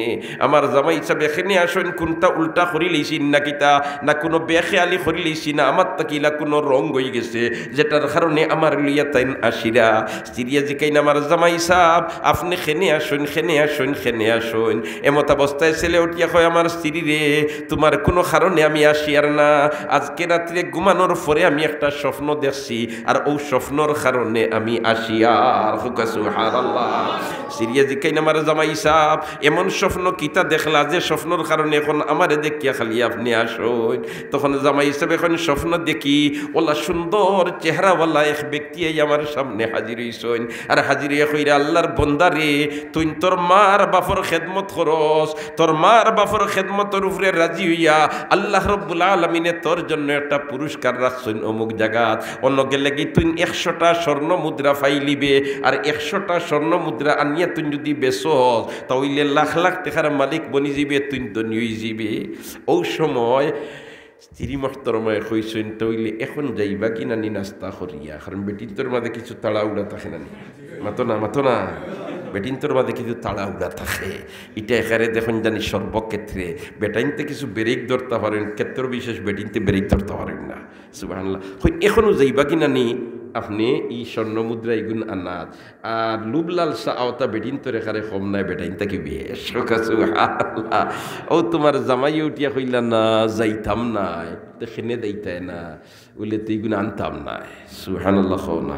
আমার জামাই সাবে খেনে আসইন, কুনটা উল্টা করিলাইছি না কিতা, না কুনু বেখেয়ালি করিলাইছি না, আমার থাকিলা কুনু রং অইগেছে, যেটার কারণে আমার লইয়া তাইন আসিরা। স্ত্রীয়ে জিকাইন, আমার জামাই সাব, আপনে খেনে আসইন, খেনে আসইন, খেনে আসইন। এমত অবস্থায় ছেলে উঠিয়া কয়, আমার স্ত্রী রে, তুমার কুনু কারণে আমি আসিয়ার না। আজকে রাত্রে ঘুমানোর পরে আমি একটা স্বপ্ন দেখছি, আর অউ স্বপ্নর কারণে আমি আসিয়ার। কউক্কা সুবহানাল্লাহ। স্ত্রীয়ে জিকাইন, আমার জামাই সাব, এমন স্বপ্ন কিতা দেখলা যে স্বপ্নর কারণে এখন আমারে দেখিয়া খালি আপনে আসইন? তখন জামাই সাবে কইন, স্বপ্ন দেখি অলা সুন্দর চেহারাওয়ালা এক ব্যক্তি আইয়া আমার সামনে হাজির অইছইন, আর হাজির অইয়া কইরা, আল্লার বন্দা রে, তুইন তোর মার বাফর খেদমত করস, তোর মার বাফর খেদমতর উপরে রাজি অইয়া আল্লাহ রব্বুল আলামিনে তোর জন্য একটা পুরস্কার রাখছইন অমুক জাগাত, অনো গেলেগি তুইন একশোটা স্বর্ণ মুদ্রা পাইলিবে, আর একশোটা স্বর্ণ মুদ্রা আনিয়া তুইন যুদি বেচস, তা অইলে লাখ লাখ টেকার মালিক বনি যিবে, তুইন ধনী অইযিবে। অউ সময় স্ত্রী মহতরমায় কইছইন, তা অইলে এখন যাইবা কি নানি নাস্তা করিয়া? কারণ বেটিন্তর মাঝে কিছু তাড়াহুড়া থাকে নানি? মাতো না, মাতো না। বেটিন্তর মাঝে কিছু তাড়াহুড়া থাকে। ইটা একেরে দেখইন জানি সর্বক্ষেত্রে। বেটাইন্তে কিছু ব্রেক ধরতা পারইন, ক্ষেত্র বিশেষ বেটিন্তে ব্রেক ধরতা পারইন না। সুবহানাল্লাহ। কইন, এখনো যাইবা কি নানি? আপনে ই স্বর্ণ মুদ্রা ইগুন আনাত। আর লোভ লালসা আওতা বেটিন্তর একারে কম নায়, বেটাইন থাকি বেশ। কউক্কা সুবহানাল্লাহ। অউ তুমার জামাইয়ে উঠিয়া কইলা, "না, যাইতাম নায়।" তে কেনে যাইতায় না? বুলে, "তে ইগুন আনতাম নায়।" সুবহানাল্লাহ কও না।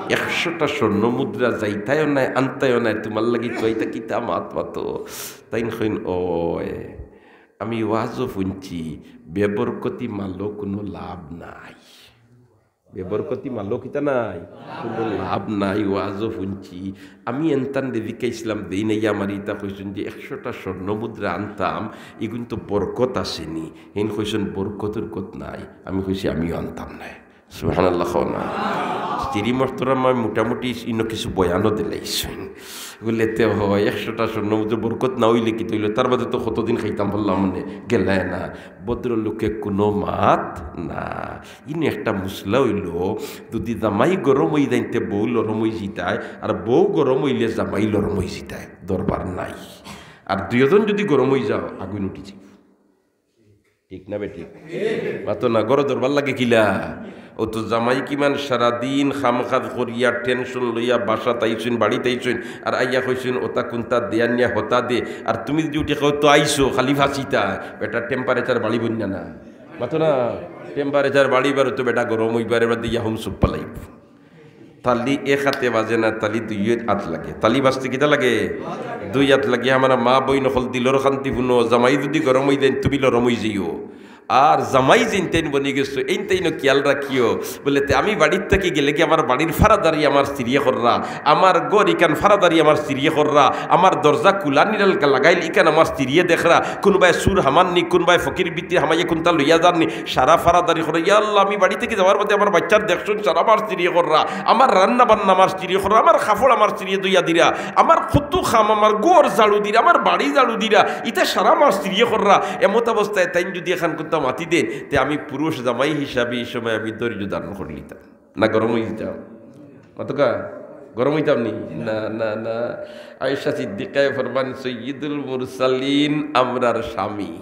একশোটা স্বর্ণ মুদ্রা যাইতায়ও নায়, আনতায়ও নায়, তুমার লাগি তো ইতা কিতা মাত মাতো। তাইন কইন, "ওয়, আমি ওয়াজও হুনছি, বেবরকতি মালো কুনু লাভ নাই।" বেবরকতি মালো কিতা নাই, কুনু লাভ নাই, ওয়াজও হুনছি। আমি এনতান রেজিকা ইসলাম দেই নাই, আমারে ইতা কইছইন যে একশোটা স্বর্ণ মুদ্রা আনতাম, ইগুন তো বরকত আছেনি। হেন কইছইন, "বরকত উরকত নাই।" আমি কইছি, "আমিও আনতাম নায়।" সুবহানাল্লাহ কও না। স্ত্রী মোহতরমা মোটামুটি ইনো কিছু বয়ানও দিলাইছইন। বুলে, "তে অয়, একশোটা স্বর্ণ মুদ্রা বরকত না অইলে কিতা অইলো? তার বাদে তো কতদিন খাইতাম পারলাম, মানে গেলায় না।" ভদ্রলোকে কুনু মাত না। ইনো একটা মুসলা অইলো, যুদি জামাই গরম অই যাইন তে বউ লরম অই যিতায়, আর বউ গরম অইলে জামাই লরম অই যিতায়, দরবার নাই। আর দুইওজন যুদি গরম অই যাও, আগুইন উঠি যাইবো। ঠিক না বেঠিক? মাতো না, ঘরো দরবার লাগে কিলা? অউ তো জামাই কিমান সারাদিন কাম কাজ করিয়া, টেনশন লইয়া বাসাত আইছইন, বাড়িত আইছইন, আর আইয়া কইছইন, "ওতা কুনতা দে আনিয়া হতা দে।" আর তুমি যুদি উঠি কও, "তো আইছো, খালি ফাঁসিতা।" বেটার temperature বাড়িবো না, না? মাতো না, temperature বাড়িবার তো বেটা গরম অইবার, এবার দিয়া হুম সুপ্পা লাইব। তালি এক আতে বাজে না, তালি দুই আত লাগে। তালি বাজতে কিতা লাগে? দুই আত লাগে। আমার মা বইন অকল, দিলর খান্তি হুনো, জামাই যুদি গরম অই যাইন, তুমি লরম অই যাইও। আর জামাই যেইনতাইন বনি গেছো, এইনতাইনও খিয়াল রাখিও। বুলে, "তে আমি বাড়িত থাকি গেলেগি আমার বাড়ির ফারাদারি আমার স্ত্রীয়ে কররা, আমার ঘর ইখান ফারাদারি আমার স্ত্রীয়ে কররা, আমার দরজা কুলানিরাল লাগাইল ইখান আমার স্ত্রীয়ে দেখরা, কুনবায় চুর হামাননি, কুনবায় ফকির বিত্তির হামাইয়া কুনতা লইয়া যারনি, সারা ফারাদারি কররা। ইয়া আল্লাহ, আমি বাড়ি থাকি যাওয়ার বাদে আমার বাইচ্চার দেখছুন সারা আমার স্ত্রীয়ে কররা, আমার রান্না বান্না আমার স্ত্রীয়ে কররা, আমার কাপড় আমার স্ত্রীয়ে ধইয়া দিরা, আমার কত কাম, আমার ঘর ঝাড়ু দিরা, আমার বাড়ি ঝাড়ু দিরা, ইতা সারা আমার স্ত্রীয়ে কররা।" এমত অবস্থায় তাইন যুদি এখান কুনতা মাতি দেইন, তে আমি পুরুষ জামাই হিসাবে ই সময় আমি ধৈর্য ধারণ করিলিতাম না, গরম অই যিতাম? মাতোক্কা, গরম অইতাম নি? না, না, না। আয়েশা সিদ্দিকায় ফরমান, "সৈয়দুল মুরসালিন আমরার স্বামী,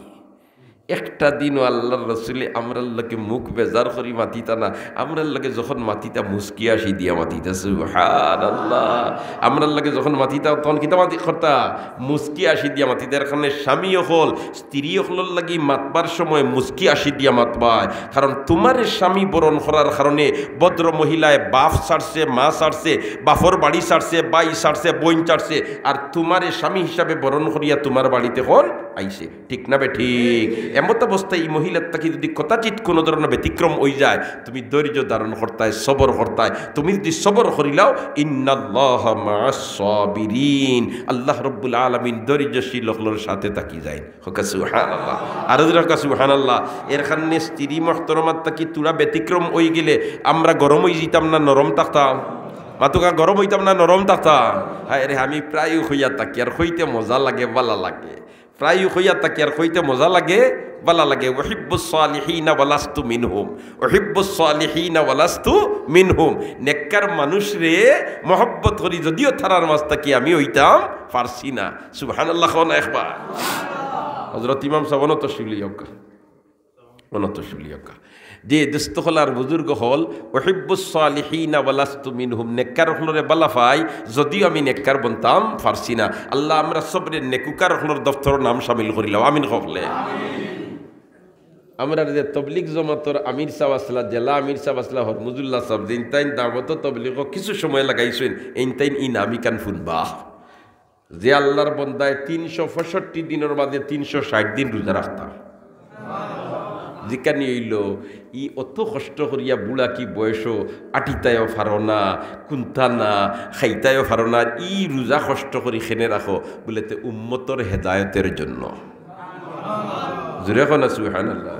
একটা দিনও আল্লাহর রসুলে আমরার লগে মুখ বেজার করি মাতিতা না, আমরার লগে যখন মাতিতা মুস্কি হাসি দিয়া মাতিতা।" সুবহানাল্লাহ। আমরার লগে যখন মাতিতা তখন কিতা মাতি করতা? মুস্কি হাসি দিয়া মাতিতা। এর কারণে স্বামী অকল স্ত্রী অকলর লাগি মাতবার সময় মুস্কি হাসি দিয়া মাতবায়, কারণ তুমারে স্বামী বরণ করার কারণে ভদ্র মহিলায় বাপ ছাড়ছে, মা ছাড়ছে, বাপর বাড়ি ছাড়ছে, ভাই ছাড়ছে, বইন ছাড়ছে, আর তুমারে স্বামী হিসাবে বরণ করিয়া তুমার বাড়িত অখন আইছে। ঠিক না বেঠিক? এমত অবস্থায় ই মহিলার থাকি যুদি কদাচিৎ কুনু ধরনর ব্যতিক্রম অই যায়, তুমি ধৈর্য ধারণ করতায়, সবর করতায়। তুমি যুদি সবর করিলাও, ইন্নাল্লাহা মা'আস সাবিরিন, আল্লাহ রব্বুল আলামিন ধৈর্যশীল অকলর সাথে থাকি যাইন। কউক্কা সুবহানাল্লাহ। আরো জোরে কউক্কা সুবহানাল্লাহ। এর কারণে স্ত্রী মোহতরমার থাকি থুড়া ব্যতিক্রম অই গেলে আমরা গরম অই যিতাম না নরম থাকতাম? মাতোক্কা, গরম অইতাম না নরম থাকতাম? হায়রে, আমি প্রায়ই কইয়া থাকি আর কইতে মজা লাগে, ভালা লাগে। প্রায়ই কইয়া থাকি আর কইতে মজা লাগে, ভালা লাগে। উহিব্বুস সালিহিনা ওয়ালাস্তু মিনহুম। উহিব্বুস সালিহিনা ওয়ালাস্তু মিনহুম। নেককার মানুষরে মহব্বত করি, যদিও তারার মাঝ থাকি আমি অইতাম পারছি না। সুবহানাল্লাহ কও না একবার। হযরত ইমাম সাব অনো তশরিফ লইয়া অউক্কা, অনো তশরিফ লইয়া অউক্কা। জি দোস্ত অকল আর বুজুর্গ অকল, উহিব্বুস সালিহিনা ওয়ালাস্তু মিনহুম, নেককার অকলরে ভালা পাই, যদিও আমি নেককার বনতাম পারছি না। আল্লাহ, আমরা সবরে নেকুকার অকলর দফতরো নাম শামিল করিলাও, আমিন কউক্কা। আমরার যে তবলিগ জমাতর আমির সাব আছলা, জেলা আমির সাব আছলা, হরমুজুল্লাহ সাব, যেইনতাইন দাওয়াত তবলিগো কিছু সময় লাগাইছইন, এইনতাইন ই নাম ইখান হুনবা। যে আল্লাহর বন্দায় তিনশো পঁয়ষট্টি দিনর মাঝে তিনশো ষাইট দিন রোজা রাখতা। জিকানি অইলো, ই অত কষ্ট করিয়া বুড়া কি বয়সো আটিতায়ও পারো না, কুন্তা না, খাইতায়ও পারো না, ই রোজা কষ্ট করি কেনে রাখো? বুলে, তে উম্মতর হেদায়তের জন্য। জোরে কও না সুবহানাল্লাহ।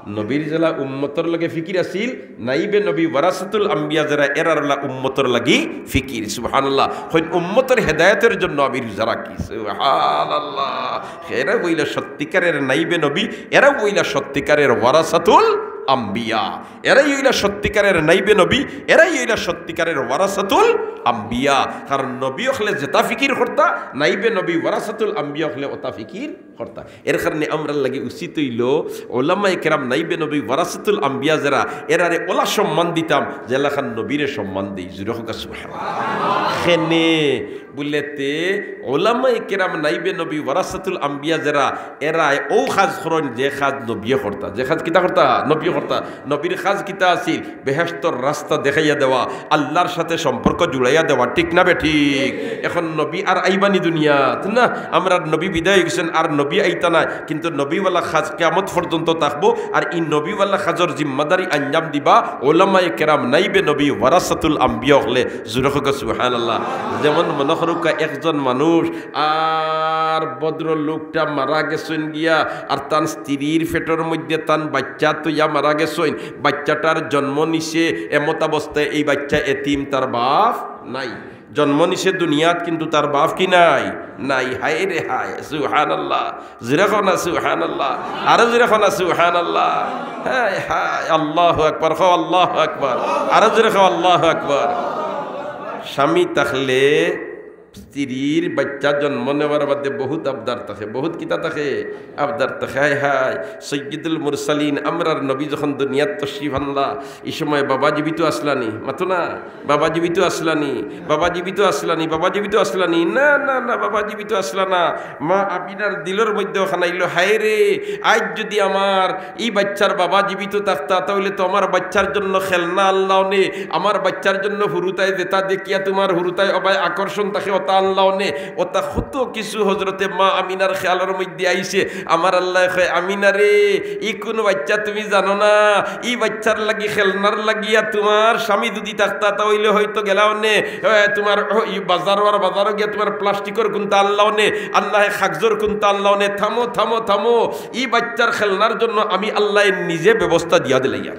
নবীর যেলা উম্মতর লগে ফিকির আছিল, নাইবে নবী ওয়ারাসাতুল আম্বিয়া যেরা, এরার অলা উম্মতর লাগি ফিকির। সুবহানাল্লাহ। কইন, উম্মতর হেদায়েতের জন্য আমি রোজা রাখি। সুবহানাল্লাহ। এরা অইলা সত্যিকারের নাইবে নবী, এরা অইলা সত্যিকারের ওয়ারাসাতুল আম্বিয়া। এরাই অইলা সত্যিকারের নাইবে নবী, এরাই অইলা সত্যিকারের ওয়ারাসাতুল আম্বিয়া। কারণ নবী অকলে যেতা ফিকির করতা, নাইবে নবী ওয়ারাসাতুল আম্বিয়া অকলে অতা ফিকির করতা। এর কারণে আমরার লাগি উচিত অইলো ওলামায়ে কেরাম, নাইবে নবী ওয়ারাসাতুল আম্বিয়া যেরা, এরারে অলা সম্মান দিতাম যেলাখান নবীরে সম্মান দেই। জুরে কউক্কা সুবহানাল্লাহ। কেনে বুলেতে ওলামায়ে কেরাম, নাইবে নবী ওয়ারাসাতুল আম্বিয়া যেরা, এরায় অউ কাজ করইন যে কাজ নবীয়ে করতা। যে কাজ কিতা করতা? নবীয়ে করতা। নবীর কাজ কিতা আছিল? বেহেশতর রাস্তা দেখাইয়া দেওয়া, আল্লার সাথে সম্পর্ক জুড়াইয়া দেওয়া, ঠিক না বেঠিক? এখন নবী আর আইবা নি দুনিয়াত? না, আমরার নবী বিদায় অইগেছইন, আর নবী আইতা নায়, কিন্তু নবীওয়ালা কাজ কিয়ামত পর্যন্ত থাকবো। আর ই নবীওয়ালা কাজর জিম্মাদারি আঞ্জাম দিবা ওলামায়ে কেরাম, নাইবে নবী ওয়ারাসাতুল আম্বিয়া অকলে। জুরে কউক্কা সুবহানাল্লাহ। যেমন মনো করউক্কা একজন মানুষ আর ভদ্রলোকটা মারা গেছইন গিয়া, আর তান স্ত্রীর পেটর মধ্যে তান বাইচ্চা থইয়া মারা গেছইন, বাইচ্চাটার জন্ম নিছে, এমতাবস্থায় এই বাইচ্চা এতিম, তার বাপ নাই। জন্ম নিছে দুনিয়াত, কিন্তু তার বাপ কি নাই? নাই। হায় রে হায়, সুবহানাল্লাহ। জুরে কও না সুবহানাল্লাহ, আরো জুরে কও না সুবহানাল্লাহ। হায় হায়, আল্লাহু আকবার, কও আল্লাহু আকবার, আরো জুরে কও আল্লাহু আকবার। স্বামী থাকলে স্ত্রীর বাইচ্চা জন্ম নেওয়ার বাদে বহুত আবদার থাকে, বহুত কিতা থাকে? আবদার থাকে। হায় হায়, সৈয়দুল মুরসালিন, আমরার নবী যখন দুনিয়াত তশরিফ আনলা, ই সময় বাবা জীবিত আছলা নি? মাতো না, বাবা জীবিত আছলা নি? বাবা জীবিত আছলা নি? বাবা জীবিত আছলা নি? না, না, না, বাবা জীবিত আছলা না। মা আমিনার দিলর মধ্যে অখান আইলো, হায় রে, আইজ যুদি আমার ই বাইচ্চার বাবা জীবিত থাকতা, তা অইলে তো আমার বাইচ্চার জন্য খেলনা আনলা অনে, আমার বাইচ্চার জন্য হুরুতায় যেতা দেখিয়া তুমার হুরুতায় অবায় আকর্ষণ থাকে, অতা আনলা অনে, অতা কত কিছু হজরতে মা আমিনার খেয়ালর মধ্যে আইছে। আমার আল্লায় কয়, "আমিনা রে, ই কুন বাইচ্চা তুমি জানো না? ই বাইচ্চার লাগি খেলনার লাগিয়া তুমার স্বামী যুদি থাকতা, তা অইলে হয়তো গেলা অনে, এ, তুমার, ও, ই বাজারো আর বাজারো গিয়া তুমার প্লাস্টিকর কুন্তা আনলা অনে, আর নাহে কাগজর কুন্তা আনলা অনে। থামো, থামো, থামো।" ই বাইচ্চার খেলনার জন্য আমি আল্লায় নিজে ব্যবস্থা দিয়া দিলাইয়ার।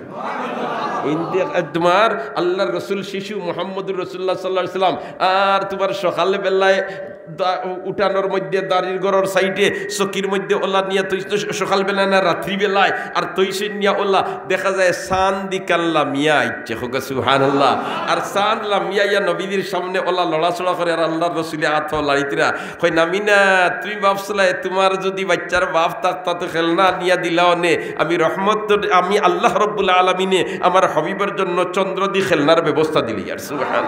ইন্তে-, তুমার আল্লার রসুল শিশু মুহাম্মদুর রাসূলুল্লাহ সাল্লাল্লাহু আলাইহি ওয়াসাল্লাম, আর তুমার সকাল বেলায় দা-, উঠানোর মধ্যে দাড়ির ঘরর সাইডে চকির মধ্যে অলা নিয়া থইছ, সকাল বেলায় না রাত্রি বেলায়, আর থইছইন নিয়া অলা দেখা যায় চান্দ ইখান লামিয়া আইছে। কউক্কা সুবহানাল্লাহ। আর চান্দ লামিয়া আইয়া নবীজির সামনে অলা লড়াচড়া করে, আর আল্লার রসুলে আত লাড়িতরা। কইন, "আমিনা, তুমি ভাবছিলায় তুমার যুদি বাইচ্চার বাপ থাকতা তো খেলনা আনিয়া দিলা অনে, আমি রহমত তো, আমি আল্লাহ রব্বুল আলামিনে আমার হাবিবর জন্য চন্দ্রদি খেলনার ব্যবস্থা দিলাইয়ার।" সুবহান।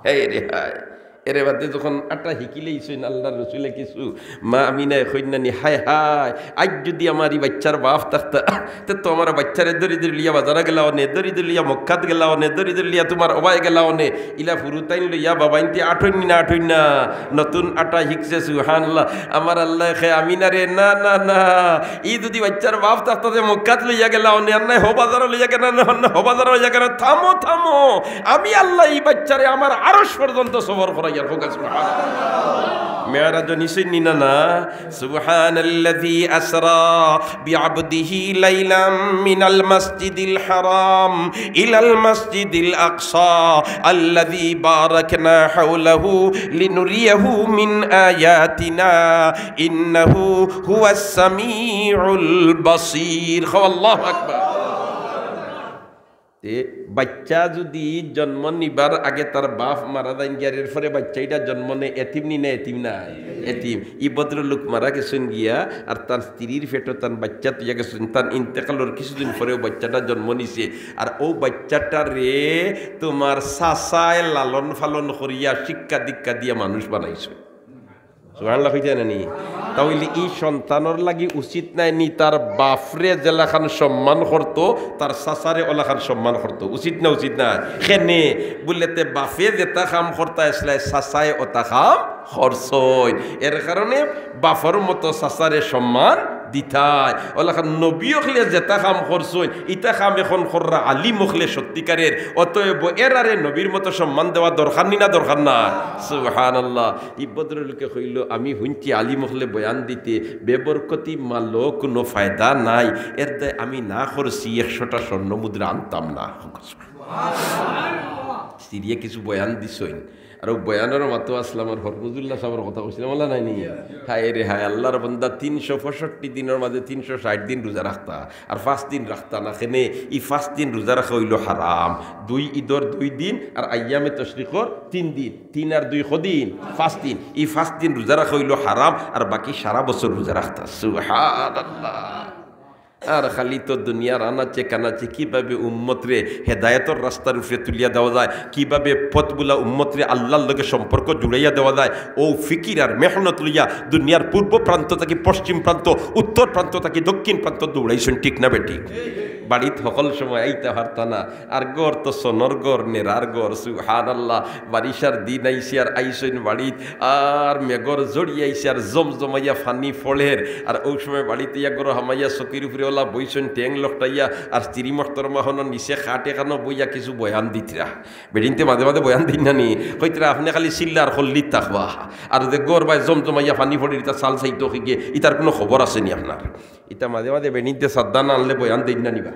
হায় রে হায়। এরে বাদে যখন আটা হিকিলাইছইন আল্লার রসুলে কিছু, মা আমিনায় কইন না নি, "হায় হায়, আইজ যুদি আমার ই বাইচ্চার বাপ থাকতা, তে তো আমার বাইচ্চারে ধরি ধরি লইয়া বাজারো গেলা অনে, ধরি ধরি লইয়া মক্কাত গেলা অনে, ধরি ধরি লইয়া তুমার অবায় গেলা অনে।" ইলা হুরুতাইন লইয়া বাবাইন্তে আটইন নি না আটইন না? নতুন আটা হিকছে, সুবহানাল্লাহ। আমার আল্লায় কয়, "আমিনা রে, না, না, না, ই যুদি বাইচ্চার বাপ থাকতা তে মক্কাত লইয়া গেলা অনে, আর নায় হউ বাজারো লইয়া গেলা অনে, হউ বাজারো লইয়া গেলা অনে। থামো, থামো, আমি আল্লায় ই বাইচ্চারে আমার আরশ পর্যন্ত সফর করাইয়ার।" কউক্কা সুবহানাল্লাহ। মেরাজো নিছইন নি না না? سبحان الذي أسرى بعبده ليلا من المسجد الحرام إلى المسجد الأقصى الذي باركنا حوله لنريه من آياتنا إنه هو السميع البصير। কও আল্লাহু আকবার। তে বাইচ্চা যুদি জন্ম নিবার আগে তার বাপ মারা যাইন গিয়া, আর এরপরে বাইচ্চা ইটা জন্ম নেয়, এতিম নি না এতিম নায়? এতিম। ই ভদ্রলোক মারা গেছইন গিয়া, আর তার স্ত্রীর পেটো তান বাইচ্চা থইয়া গেছইন, তান ইন্তেকালর কিছুদিন পরে অউ বাইচ্চাটা জন্ম নিছে। আর অউ বাইচ্চাটারে তুমার চাচায় লালন পালন করিয়া শিক্ষা দীক্ষা দিয়া মানুষ বানাইছইন। সুবহানাল্লাহ কইতা না নি? তা অইলে ই সন্তানর লাগি উচিত নায় নি তার বাপরে যেলাখান সম্মান করতো, তার চাচারে অলাখান সম্মান করতো? উচিত না, উচিত না? কেনে বুলে তে বাপে যেতা কাম করতা আছলা, চাচায় অতা কাম করছইন। এর কারণে বাপর মতো চাচারে সম্মান দিতায়। অলাখান নবী অকলে যেতা কাম করছইন, ইতা কাম এখন কররা আলিম অকলে সত্যিকারের। অতএব এরারে নবীর মতো সম্মান দেওয়া দরকার নি না দরকার না? সুবহানাল্লাহ। ই ভদ্রলোকে কইলো, "আমি হুনছি আলিম অকলে বয়ান দিতে, বেবরকতি মালো কুনু ফায়দা নাই, এর দায় আমি না করছি, একশোটা স্বর্ণ মুদ্রা আনতাম না।" স্ত্রীয়ে কিছু বয়ান দিছইন, আর অউ বয়ানর মাতো আছলাম আর হরমুজুল্লাহ সাবর কথা কইছলাম, আল্লাহ নায়নি? হায় রে হায়, আল্লার বান্দা তিনশো পঁয়ষট্টি দিনর মাজে তিনশো ষাইট দিন রুজা রাখতা, আর পাঁচ দিন রাখতা না। কেনে? ই পাঁচ দিন রুজা রাখা অইলো হারাম। দুই ইদর দুই দিন, আর আইয়ামে তশরিকর তিন দিন। তিন আর দুই কদিন? পাঁচ দিন। ই পাঁচ দিন রুজা রাখা অইলো হারাম, আর বাকি সারা বছর রুজা রাখতা। সুবহানাল্লাহ। আর খালি তো দুনিয়ার আনাচে কানাচে কিভাবে উম্মতরে হেদায়েতর রাস্তার উপরে তুলিয়া দেওয়া যায়, কিভাবে পথভুলা উম্মতরে আল্লার লগে সম্পর্ক জুড়াইয়া দেওয়া যায়, অউ ফিকির আর মেহনত লইয়া দুনিয়ার পূর্ব প্রান্ত থাকি পশ্চিম প্রান্ত, উত্তর প্রান্ত থাকি দক্ষিণ প্রান্ত দৌড়াইছইন, ঠিক না বেঠিক? বাড়িত হকল সময় আইতা পারতা না, আর ঘর তো সনর ঘর, নেরার ঘর, সুবহানাল্লাহ। বারিশার দিন আইছে আর আইছইন বাড়িত, আর মেঘর ঝড়ি আইছে আর জমজমাইয়া পানি ফড়ের, আর অউ সময় বাড়িত আইয়া ঘরো হামাইয়া চকির উপরে অলা বইছইন ঠেং লকটাইয়া, আর স্ত্রী মহতরমা হনো নিচে খাট এখানো বইয়া কিছু বয়ান দিতরা। বেটিন্তে মাঝে মাঝে বয়ান দিন না নি, কইতরা, "আপনে খালি চিল্লার খল্লিত থাকবা, আর যে ঘর বায় জমজমাইয়া পানি ফড়ের, ইতা চাল চাইতো কিগে, ইতার কুনু খবর আছে নি আপনার?" ইতা মাঝে মাঝে বেটিন্তে সাদ্দা না আনলে বয়ান দেইন না নিবা।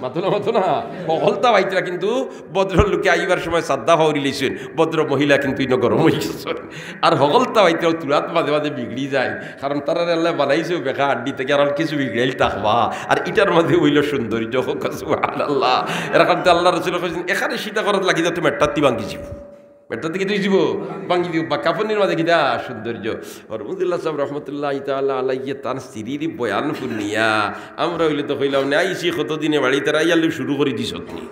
মাতো না, মাতো না। হকলতা বাইতরা কিন্তু ভদ্র লোকে আইবার সময় সাদ্দা ফাউরি লইছইন, ভদ্র মহিলা কিন্তু ইনো গরম অইগেছইন। আর হকলতা বাইতরা তুরাত মাঝে মাঝে বিগড়ি যায়, কারণ তারারে আল্লায় বানাইছেউ বেকা আড্ডি থাকি, আর কিছু বিগড়াইল থাকবা। আর ইটার মাঝে অইলো সৌন্দর্য। কউক্কা সুবহানাল্লাহ। এর কারণে আল্লার রসুলে কইছইন, এখানে সিধা করাত লাগি যাও, তুমি এট্টাত্তি ভাঙ্গি যিবো। বেটাতে কিতা অইযিবো? ভাঙ্গি দিবো। বা কাফনির মাঝে কিতা সৌন্দর্য। হরমুজুল্লাহ সাব রহমতুল্লাহি তাআলা আলাইহি তান স্ত্রীর বয়ান হুনিয়া আমরা অইলে তো কইলাম নে, "আইছি কতদিনে বাড়িত, আর আইয়ার লগে শুরু করি দিছত নি।"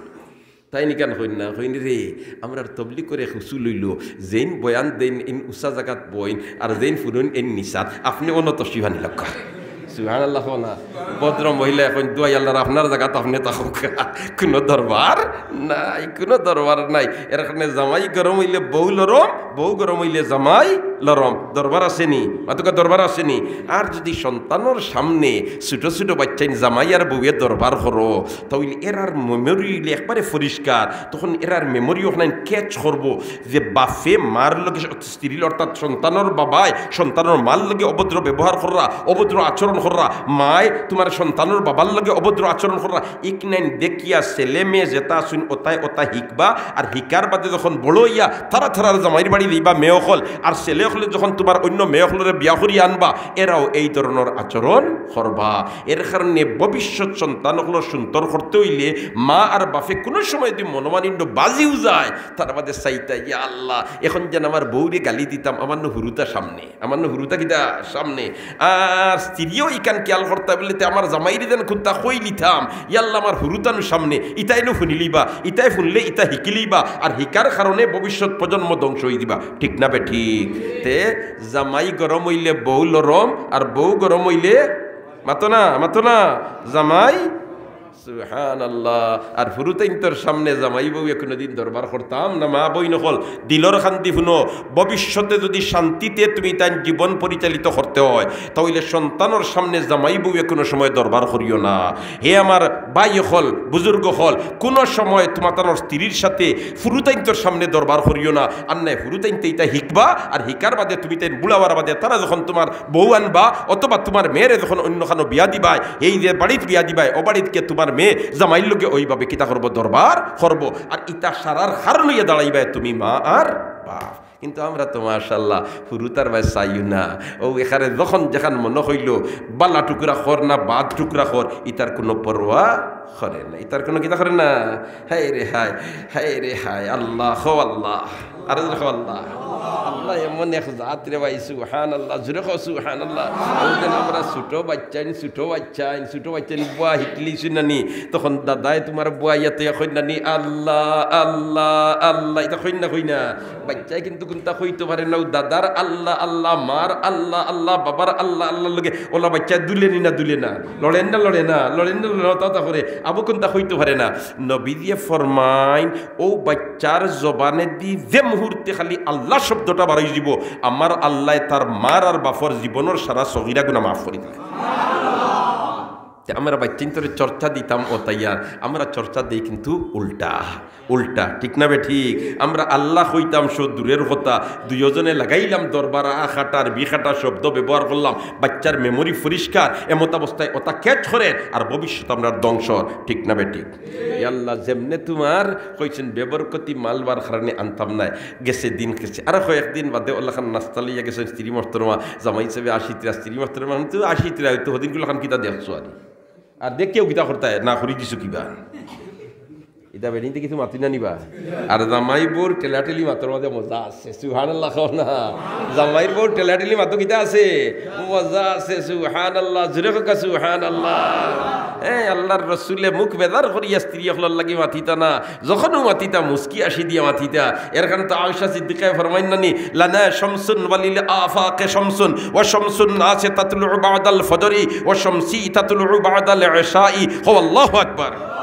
তাইন ইখান কইন না, কইন, "রে, আমরার তবলিগর এক উসুল অইলো, যেইন বয়ান দেইন, এইন উচা জাগাত বইন, আর যেইন ফুরইন, এইন নিচাত, আপনে অনো তশরিফ আনি লউক্কা।" সুবহানাল্লাহ কও না। ভদ্র মহিলায় কইন, "দোয়াই আল্লার, আপনার জাগাত আপনে থাকউক্কা, কুনু দরবার নাই, কুনু দরবার নাই।" এর কারণে জামাই গরম অইলে বউ লরম, বউ গরম অইলে জামাই লরম। দরবার আছে নি? মাতউক্কা, দরবার আছে নি? আর যুদি সন্তানর সামনে ছুটো ছুটো বাইচ্চাইন জামাই আর বউয়ে দরবার করো, তা অইলে এরার memory অইলে একবারে পরিষ্কার। তখন এরার memory অখান catch করবো যে বাফে মার লগে স্ত্রীর, অর্থাৎ সন্তানর বাবায় সন্তানর মার লগে অভদ্র ব্যবহার কররা, অভদ্র আচরণ কররা, মায় তুমার সন্তানর বাবার লগে অভদ্র আচরণ কররা, ইখান দেখিয়া ছেলে মেয়ে যেতা আছইন অতায় অতা হিকবা, আর হিকার বাদে যখন বড় অইয়া তারা তারার জামাইর বাড়ি যাইবা মেয়ে অকল, আর ছেলে অকলে যখন তুমার অইন্য মেয়ে অকলরে বিয়া করিয়া আনবা, এরাও এই ধরনর আচরণ করবা। এর কারণে ভবিষ্যৎ সন্তান অকলর সুন্দর করতে অইলে মা আর বাফে কুনু সময় যুদি মনোমালিন্য বাজিও যায়, তার বাদে চাইতা, "ইয়া আল্লাহ, এখন যেন আমার বউরে গালি দিতাম, আমার নু হুরুতা সামনে।" আমার নু হুরুতা কিতা সামনে। আর স্ত্রীও ইখান খেয়াল করতা বলে, "তে আমার জামাইরে যেন কুন্তা কইলিতাম, ইয়াল্লা আমার হুরুতা নু সামনে, ইতায় নু হুনিলিবা, ইতায় হুনলে ইতা হিকিলিবা, আর হিকার কারণে ভবিষ্যৎ প্রজন্ম ধ্বংস অইযিবা।" ঠিক না বেঠিক? তে জামাই গরম অইলে বউ লরম, আর বউ গরম অইলে, মাতো না, মাতো না, জামাই সুবহানাল্লাহ। আর হুরুতাইন্তর সামনে জামাই বউয়ে কুনুদিন দরবার করতাম না। মা বইন অকল, দিলর কান্দি হুনো, ভবিষ্যতে যুদি শান্তিতে তুমি তাইন জীবন পরিচালিত করতে অয়, তা অইলে সন্তানর সামনে জামাই বউয়ে কুনু সময় দরবার করিও না। হে আমার ভাই অকল, বুজুর্গ অকল, কুনু সময় তুমাতানর স্ত্রীর সাথে হুরুতাইন্তর সামনে দরবার করিও না। আর নায় হুরুতাইন্তে ইতা হিকবা, আর হিকার বাদে তুমি তাইন বুড়া অওয়ার বাদে তারা যখন তুমার বউ আনবা অথবা তুমার মেয়েরে যখন অইন্য খানো বিয়া দিবায়, এই যে বাড়িত বিয়া দিবায়, অউ বাড়িত গিয়া তুমার মেয়ে জামাইর লগে অইভাবে কিতা করবো? দরবার করবো। আর ইতা সারার কারণ অইয়া দাঁড়াইবায় তুমি মা আর বাফ। কিন্তু আমরা তো মাশাআল্লাহ হুরুতার বায় চাইও না। অউ এখানে যখন যেখান মনো অইলো, বালা টুকরা কর না বাদ টুকরা কর, ইতার কুনু পরোয়া করে না, ইতার কুনু কিতা করে না। হায় রে হায়, হায় রে হায়, আল্লাহ, কও আল্লাহ। আরো জোরে কও আল্লাহ। আল্লাহ এমন এক জাত রে ভাই, সুবহানাল্লাহ, জোরে কও সুবহানাল্লাহ। অউ যেন আমরা ছুটো বাইচ্চাইন, ছুটো বাইচ্চাইন, ছুটো বাইচ্চাইন, বুয়া হিকলিছইন না নি, তখন দাদায় তুমার বুয়াইয়া তো কইন না নি, "আল্লাহ, আল্লাহ, আল্লাহ", ইতা কইন না, কইন না? বাইচ্চায় কিন্তু কুন্তা কইতো পারে না, অউ দাদার আল্লাহ, আল্লাহ, মার আল্লাহ, আল্লাহ, বাবার আল্লাহ, আল্লাহর লগে অলা বাইচ্চায় দুলে নি না, দুলে না, লড়ের না, লড়ে না, লড়ের না, লড়ে না, তা, তা করে, আবু কুন্তা কইতো পারে না। নবীজিয়ে ফরমাইন, অউ বাইচ্চার জবানেদি যে মুহূর্তে খালি আল্লাহ শব্দটা বারইযিবো, আমার আল্লায় তার মার আর বাফর জীবনর সারা সগিরা গুনা মাফ করি দিলা। তে আমরা বাইচ্চাইন্তরে চর্চা দিতাম অতাইয়ার, আমরা চর্চা দেই কিন্তু উল্টা, উল্টা, ঠিক না বেঠিক? আমরা আল্লাহ কইতাম সো দূরের কথা, দুইওজনে লাগাইলাম দরবার, আ খাটা আর বি খাটা শব্দ ব্যবহার করলাম, বাইচ্চার memory পরিষ্কার, এমতাবস্থায় অতা catch করের, আর ভবিষ্যৎ আমরার ধ্বংসর, ঠিক না বেঠিক? ই আল্লাহ, যেমনে তুমার কইছইন বেবরকতি মাল বার কারণে আনতাম নায়, গেছে দিন গেছে, আর কয়েকদিন বাদে অলাখান নাস্তা লইয়া গেছইন স্ত্রী মহতরমা, জামাই হিসাবে আশিত্রা, স্ত্রী মহতরমা, আমি তো আশিত্রা, হয়তো হদিন গুলাখান কিতা দেখছো আর। আর দেখিয়াও কিতা করতায়, না করি দিছো কিবা। ইতা বেটিন্তে কিছু মাতি না নিবা। আর জামাই বউর ঠেলাঠেলি মাতর মাঝে মজা আছে, সুবহানাল্লাহ কও না। জামাইর বউর ঠেলাঠেলি মাতো কিতা আছে? মজা আছে, সুবহানাল্লাহ। জোরে কউক্কা সুবহানাল্লাহ। এ, আল্লাহর রসুলে মুখ বেজার করিয়া স্ত্রী অকলর লাগি মাতিতা না, যখনও মাতিতা মুস্কি আসি দিয়া মাতিতা। এর কারণে তো আয়েশা সিদ্দিকায় ফরমাইন নানি, "লানা শামসুন ওয়ালিল আফাকে শামসুন, ওয়া শামসুন নাসে তাতলুউ বাদাল ফজরি, ওয়া শামসি তাতলুউ বাদাল ইশাই।" কও আল্লাহু আকবার।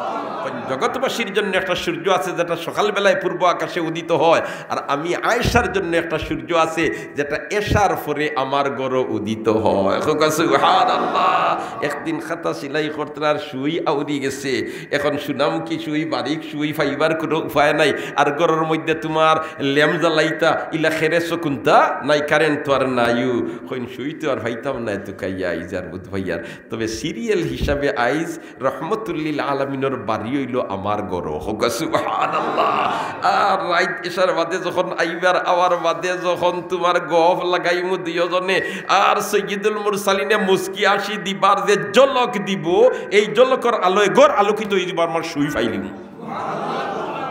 জগৎবাসীর জন্য একটা সূর্য আছে যেটা সকালবেলায় পূর্ব আকাশে উদিত হয়, আর আমি আয়েশার জন্য একটা সূর্য আছে যেটা এশার পরে আমার ঘরো উদিত হয়। কউক্কা সুবহানাল্লাহ। একদিন খাতা সিলাই করতে আর সুই আউরি গেছে, এখন সুনামুখী সুই, বারিক সুই পাইবার কোনো উপায় নাই। আর ঘরর মধ্যে তুমার ল্যাম্প জ্বালাইতা, ইলা খেরেছো কুন্তা নাই, কারেন্ট তো আর নাইও। কইন সুই তো আর পাইতাম না, এত কাইয়া আইজ আর বুধ ভাইয়ার। তবে সিরিয়াল হিসাবে আইজ রহমতুল্লিল আলামিনর বাড়ি অইলো আমার ঘরো। কউক্কা সুবহানাল্লাহ। আর রাইত এশার বাদে যখন আইবার, আওয়ার বাদে যখন তুমার গফ লাগাইমু দুইওজনে, আর সৈয়দুল মুরসালিনে মুস্কি আসি দিবার যে ঝলক দিবো, এই ঝলকর আলোয় ঘর আলোকিত অই দিবো, আমার সুই পাইলিমু।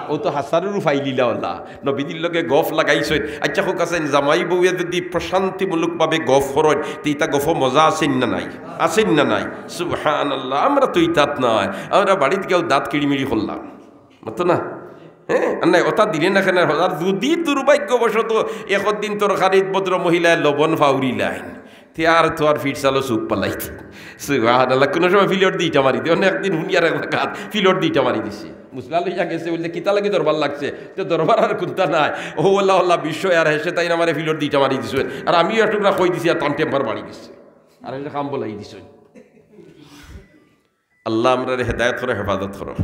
অউ তো হাছারুরু পাইলিলা অলা। নবীজির লগে গফ লাগাইছইন। আইচ্ছা, কউক্কা চাইন, জামাই বউয়ে যুদি প্রশান্তিমূলকভাবে গফ করইন, তে ইতা গফো মজা আছেনি না নাই? আছেনি না নাই? সুবহানাল্লাহ। আমরা তো ইতাত নাই, আমরা বাড়িত গিয়াউ দাঁত কিড়িমিড়ি করলাম, মাতো না? হে, আর নাই, অতা দিলে না কেনে? আর যুদি দুর্ভাগ্যবশত একদিন তরকারিত ভদ্র মহিলায় লবণ ফাউরিলাইন, তে আর তো আর ফিরছালো চুপ পালাইতে। সুবহানাল্লাহ, কুনু সময় ফিলর দি ইটা মারি দেয়। অনে একদিন হুনিয়ার এক জাগাত ফিলর দি ইটা মারি দিছে। মুসলা লইয়া গেছে, বুলে, "কিতা লাগি দরবার লাগছে?" তে দরবার আর কুন্তা নাই, অউ অলা অলা বিষয়, আর হেষে তাইন আমারে ফিলর দি ইটা মারি দিছইন। আর আমিও এক টুকরা কই দিছি, আর তান টেম্পার বাড়ি গেছে। আর হেষে কাম বলাই দিছইন। আল্লাহ আমরারে হেদায়েত করো, হেফাজত করো।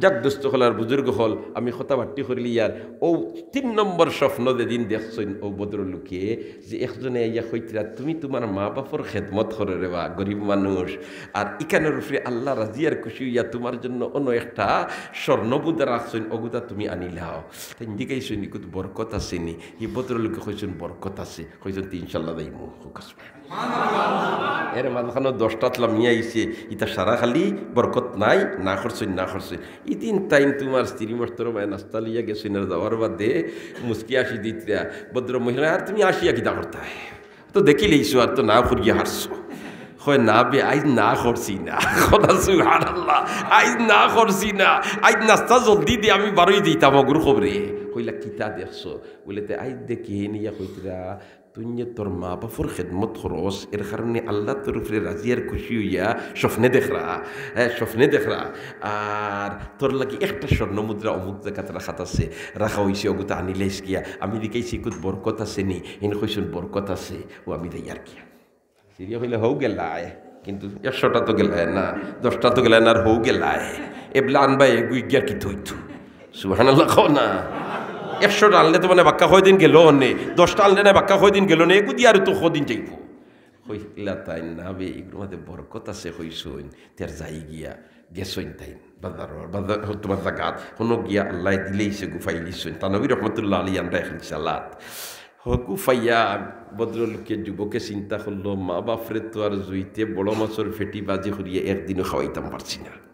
যাক দোস্ত অকল আর বুজুর্গ অকল, আমি কথাবার্তি করিলিয়ার অউ তিন নম্বর স্বপ্ন যেদিন দেখছইন অউ ভদ্রলোকে, যে একজনে আইয়া কইতরা, "তুমি তুমার মা বাপর খেদমত করো রে বা, গরিব মানুষ, আর ইখানর উপরে আল্লাহ রাজি আর খুশি অইয়া তুমার জন্য অনো একটা স্বর্ণ মুদ্রা রাখছইন, অগুতা তুমি আনিলাও।" তাইন জিকাইছইন, "ইগুত বরকত আছেনি?" ই ভদ্রলোকে কইছইন, "বরকত আছে।" কইছইন, "তে ইনশাআল্লাহ যাইমু।" কউক্কা সুবহানাল্লাহ। এর মাঝখানো দশটা লামিয়া আইছে, ইতা সারা খালি বরকত নাই, না করছইন, না করছইন। ইদিন তাইন তুমার স্ত্রী মহতরমায় নাস্তা লইয়া গেছইন, আর যাওয়ার বাদে মুস্কি আসি দিতরা, ভদ্র মহিলা, "আর তুমি আসিয়া কিতা করতায়? তো দেখিলাইছো, আর তো না করিয়া হারছো।" কয়, "না বে, আইজ না করছি না।" কউক্কা সুবহানাল্লাহ। "আইজ না করছি না, আইজ নাস্তা জলদি দি আমি বারই দিতাম অগুর খবরে।" কইলা, "কিতা দেখছো?" বুলে, "তে আইজ দেখি হেন ইয়া কইতরা, তুই যে তোর মা বাপর খেদমত করস, এর কারণে আল্লাহ তোর উপরে রাজি আর খুশি অইয়া স্বপ্নে দেখরা, হ্যাঁ, স্বপ্নে দেখরা, আর তোর লাগি একটা স্বর্ণ মুদ্রা অমুক জাগাত রাখাত আছে, রাখা অইছে, অগুতা আনিলাইস গিয়া, আমি জিকাইছি, ইগুত বরকত আছেনি?" হেন কইছইন, "বরকত আছে।" অউ আমি যাইয়ার গিয়া। সিরিয়া কইলে, "হউ গেলায়, কিন্তু একশোটা তো গেলায় না, দশটা তো গেলায় না, আর হউ গেলায়। এবলা আনবা, এগু ইগিয়ার কিতা অইতো?" সুবহানাল্লাহ কও না। একশোটা আনলে তো মানে বাক্কা কয়দিন গেলো অনে, দশটা আনলে না বাক্কা কয়দিন গেলো অনে, এগু দিয়া আর তো কয়দিন যাইবো। কইলা তাইন, "না বে, ইগুর মাঝে বরকত আছে," কইছইন, তে আর যাই গিয়া, গেছইন তাইন বাজারো, বাজার, তুমার জাগাত, হনো গিয়া আল্লায় দিলাইছে গু, পাইলিছইন। থানভী রহমতুল্লাহ আলাইহি আনরা এক রিসালাত। হগু পাইয়া ভদ্রলোকে, যুবকে চিন্তা করলো, "মা বাপরে তো আর জুইতে বড় মাছর পেটি বাজি করিয়া একদিনও খাওয়াইতাম পারছি না।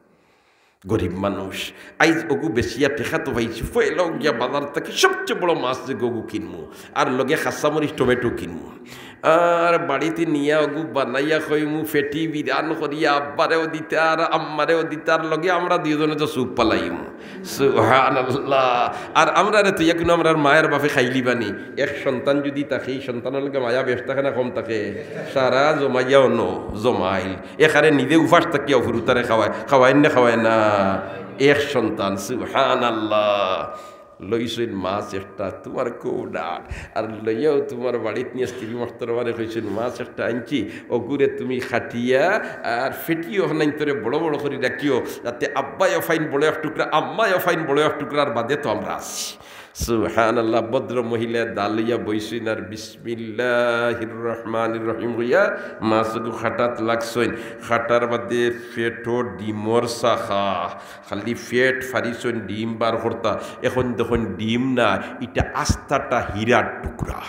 গরিব মানুষ, আইজ অগু বেচিয়া টেকা তো পাইছি, পয়লাউ গিয়া বাজার থাকি সবচেয়ে বড় মাছ যেগু অগু কিনমু, আর লগে কাঁচামরিচ টমেটো কিনমু, আর বাড়িত নিয়া অগু বানাইয়া খাইমু, পেটি বিরান করিয়া আব্বারেও দিতাম, আম্মারেও দিতাম, আর লগে আমরা দুইওজনে তো চুপ পালাইমু।" সুবহানাল্লাহ। আর আমরারে তো ইয়া কুনু আমরার মায়ের বাপে খাইলিবানি। এক সন্তান যুদি থাকে, ই সন্তানর লগে মায়া বেশ থাকে না কম থাকে? সারা জমাইয়া অনো জমাইল। এখানে নিজে উপাস থাকিয়া হুরুতারে খাওয়ায়, খাওয়ায় না খাওয়ায় না? এক সন্তান, সুবহানাল্লাহ। লইছইন মাছ একটা, তুমার কৌডার, আর লইয়াও তুমার বাড়িত নিয়া স্ত্রী মোহতরমারে কইছইন, "মাছ একটা আনছি, অগুরে তুমি কাটিয়া আর ফেটিও হনাইন্তরে বড় বড় করি রাখিও, যাতে আব্বায়ও ফাইন বড় এক টুকরা, আম্মায়ও ফাইন বড় এক টুকরা, আর বাদে তো আমরা আছি।" সুবহানাল্লাহ। ভদ্র মহিলা দা লইয়া বইছইন আর বিসমিল্লাহির রহমানির রহিম কইয়া মাছগু কাটাত লাগছইন। কাটার বাদে ফেটো ডিমর চাকা, খালি ফেট ফারিছইন ডিম বার করতা। এখন দেখইন ডিম না, ইটা আস্তাটা হীরার টুকরা।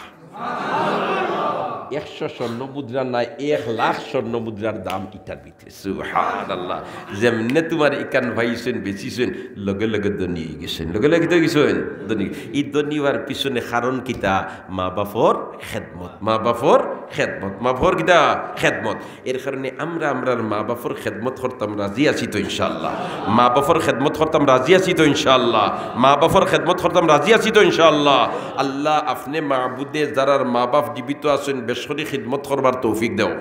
একশো স্বর্ণ মুদ্রা নায়, এক লাখ স্বর্ণ মুদ্রার দাম ইটার ভিতরে। সুবহানাল্লাহ। যেমনে তুমার ইখান পাইছইন, বেচিছইন, লগে লগে ধনী অইগেছইন। লগে লগে তো অইগেছইন ধনী। ই ধনী অওয়ার পিছনে কারণ কিতা? মা বাপর খেদমত, মা বাপর খেদমত, মা বাপর কিতা? খেদমত। এর কারণে আমরা আমরার মা বাপর খেদমত করতাম রাজি আছি তো ইনশাআল্লাহ? মা বাপর খেদমত করতাম রাজি আছি তো ইনশাআল্লাহ? মা বাপর খেদমত করতাম রাজি আছি তো ইনশাআল্লাহ? আল্লাহ, আপনে মাবুদে যারার মা বাপ জীবিত আছইন, বেশ করি খিদমত করবার তৌফিক দেও।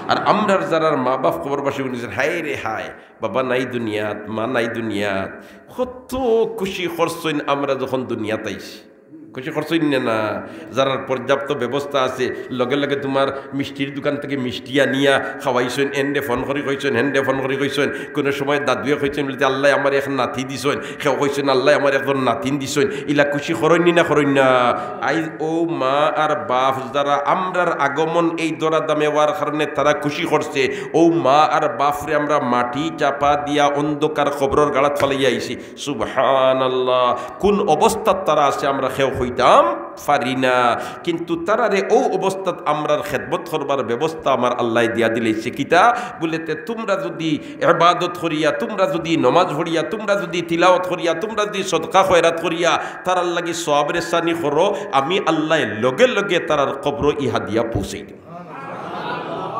আর আমরার যারার মা বাপ কবরবাসী অইগেছইন, হায় রে হায়, বাবা নাই দুনিয়াত, মা নাই দুনিয়াত, কত খুশি করছইন আমরা যখন দুনিয়াত আইছি। খুশি করছইন নি না? যারার পর্যাপ্ত ব্যবস্থা আছে, লগে লগে তুমার মিষ্টির দোকান থাকি মিষ্টি আনিয়া খাওয়াইছইন, এনরে ফোন করি কইছইন, হেনরে ফোন করি কইছইন, কুনু সময় দাদুয়ে কইছইন বুলে, "আল্লায় আমারে এক নাতি দিছইন", কেউ কইছইন, "আল্লায় আমারে একজন নাতিন দিছইন", ইলা খুশি করইন নি না করইন না? আইজ অউ মা আর বাপ যারা আমরার আগমন এই দরাদামে অওয়ার কারণে তারা খুশি করছে, অউ মা আর বাপরে আমরা মাটি চাপা দিয়া অন্ধকার কবরর গাড়াত ফালাইয়া আইছি। সুবহানাল্লাহ। কুন অবস্থাত তারা আছে আমরা কেউ কইতাম পারি না, কিন্তু তারারে অউ অবস্থাত আমরার খেদমত করবার ব্যবস্থা আমার আল্লায় দিয়া দিলাইছে। কিতা বুলে, তে তুমরা যুদি ইবাদত করিয়া, তুমরা যুদি নমাজ পড়িয়া, তুমরা যুদি তিলাওয়াত করিয়া, তুমরা যুদি সদকা খয়রাত করিয়া তারার লাগি সওয়াব রেসানি করো, আমি আল্লায় লগে লগে তারার কবরো ই হাদিয়া পৌঁছাই দিমু।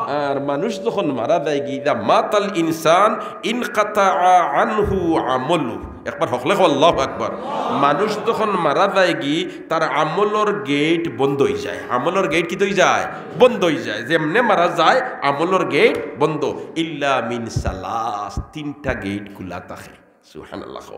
আর মানুষ যখন মারা যায়গি, ইযা মাতাল ইনসান ইনকাতাআ আনহু আমালু। একবার হকলে কও, আল্লাহু আকবার। মানুষ যখন মারা যায়গি, তার আমলর গেট বন্ধ অইযায়। আমলর গেট কিতা অইযায়? বন্ধ অইযায়। যেমনে মারা যায়, আমলর গেট বন্ধ। ইল্লা মিন সালাস, তিনটা গেট খুলা থাকে। সুবহানাল্লাহ।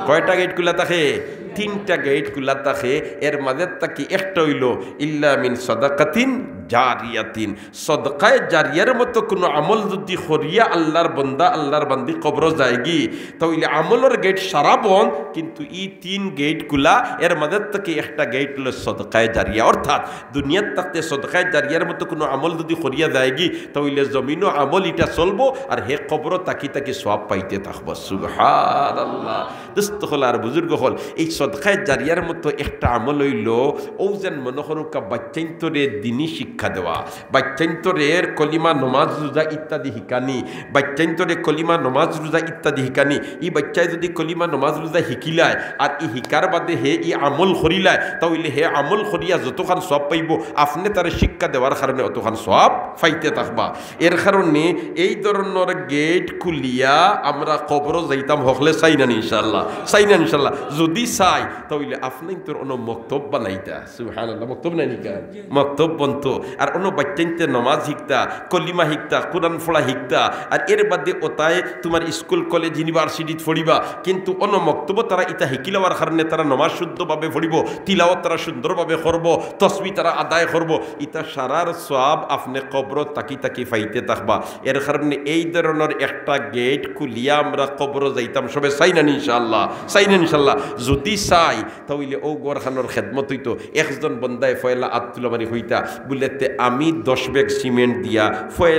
কয়টা গেট খুলা থাকে? তিনটা গেট খুলা থাকে। এর মাঝে থাকি একটা অইলো ইল্লা মিন সাদাকাতিন জারিয়াতিন, সদকায়ে জারিয়ার মতো কুনু আমল যুদি করিয়া আল্লার বন্দা, আল্লার বান্দি কবরো যায়গি, তা অইলে আমলর গেট সারা বন্ধ, কিন্তু ই তিন গেট খুলা। এর মাঝে থাকি একটা গেট অইলো সদকায়ে জারিয়া, অর্থাৎ দুনিয়াত থাকতে সদকায়ে জারিয়ার মতো কুনু আমল যুদি করিয়া যায়গি, তা অইলে জমিনো আমল ইটা চলবো, আর হে কবরো থাকি থাকি সওয়াব পাইতে থাকবো। সুবহানাল্লাহ। দোস্ত অকল আর বুজুর্গ অকল, এই সদকায়ে জারিয়ার মতো একটা আমল অইলো, অউ যেন মনো করউক্কা বাইচ্চাইন্তরে দিনি শিক্ষা দেওয়া, বাইচ্চাইন্তরে কলিমা, নমাজ, রোজা ইত্যাদি হিকানি, বাইচ্চাইন্তরে কলিমা, নমাজ, রোজা ইত্যাদি হিকানি। ই বাইচ্চায় যুদি কলিমা, নমাজ, রোজা হিকিলায়, আর ই হিকার বাদে হে ই আমল করিলায়, তা অইলে হে আমল করিয়া যতখান সওয়াব পাইবো, আপনে তারে শিক্ষা দেওয়ার কারণে অতখান সওয়াব পাইতে থাকবা। এর কারণে এই ধরনর গেট খুলিয়া আমরা কবরো যাইতাম, হকলে চাই না নি ইনশাআল্লাহ? চাই না নি ইনশাআল্লাহ? যুদি চাই, তা অইলে আপনে তো অনো মক্তব বানাইতা। সুবহানাল্লাহ, মক্তব নাই নি কেন? মক্তব বনতো। আর অনো বাইচ্চাইন্তে নমাজ হিকতা, কলিমা হিকতা, কোরআন পড়া হিকতা। আর এর বাদে অতায় তুমার স্কুল, কলেজ, ইউনিভার্সিটিত পড়িবা, কিন্তু অনো মক্তবো তারা ইতা হিকিলাওয়ার কারণে তারা নমাজ শুদ্ধভাবে পড়িবো, তিলাওয়াত তারা সুন্দরভাবে করবো, তসবি তারা আদায় করবো। ইতা সারার সওয়াব আপনে কবরো থাকি থাকি পাইতে থাকবা। এর কারণে এই ধরনর একটা গেট খুলিয়া আমরা কবরো যাইতাম, সবে চাই না নি ইনশাআল্লাহ? চাই না নি ইনশাআল্লাহ? যুদি চাই, তা অইলে অউ ঘরখানর খেদমত অইতো। একজন বন্দায় পয়লা আত তুলা মারি কইতা, বুলে, "তে আমি দশ ব্যাগ সিমেন্ট দিয়া পয়লা"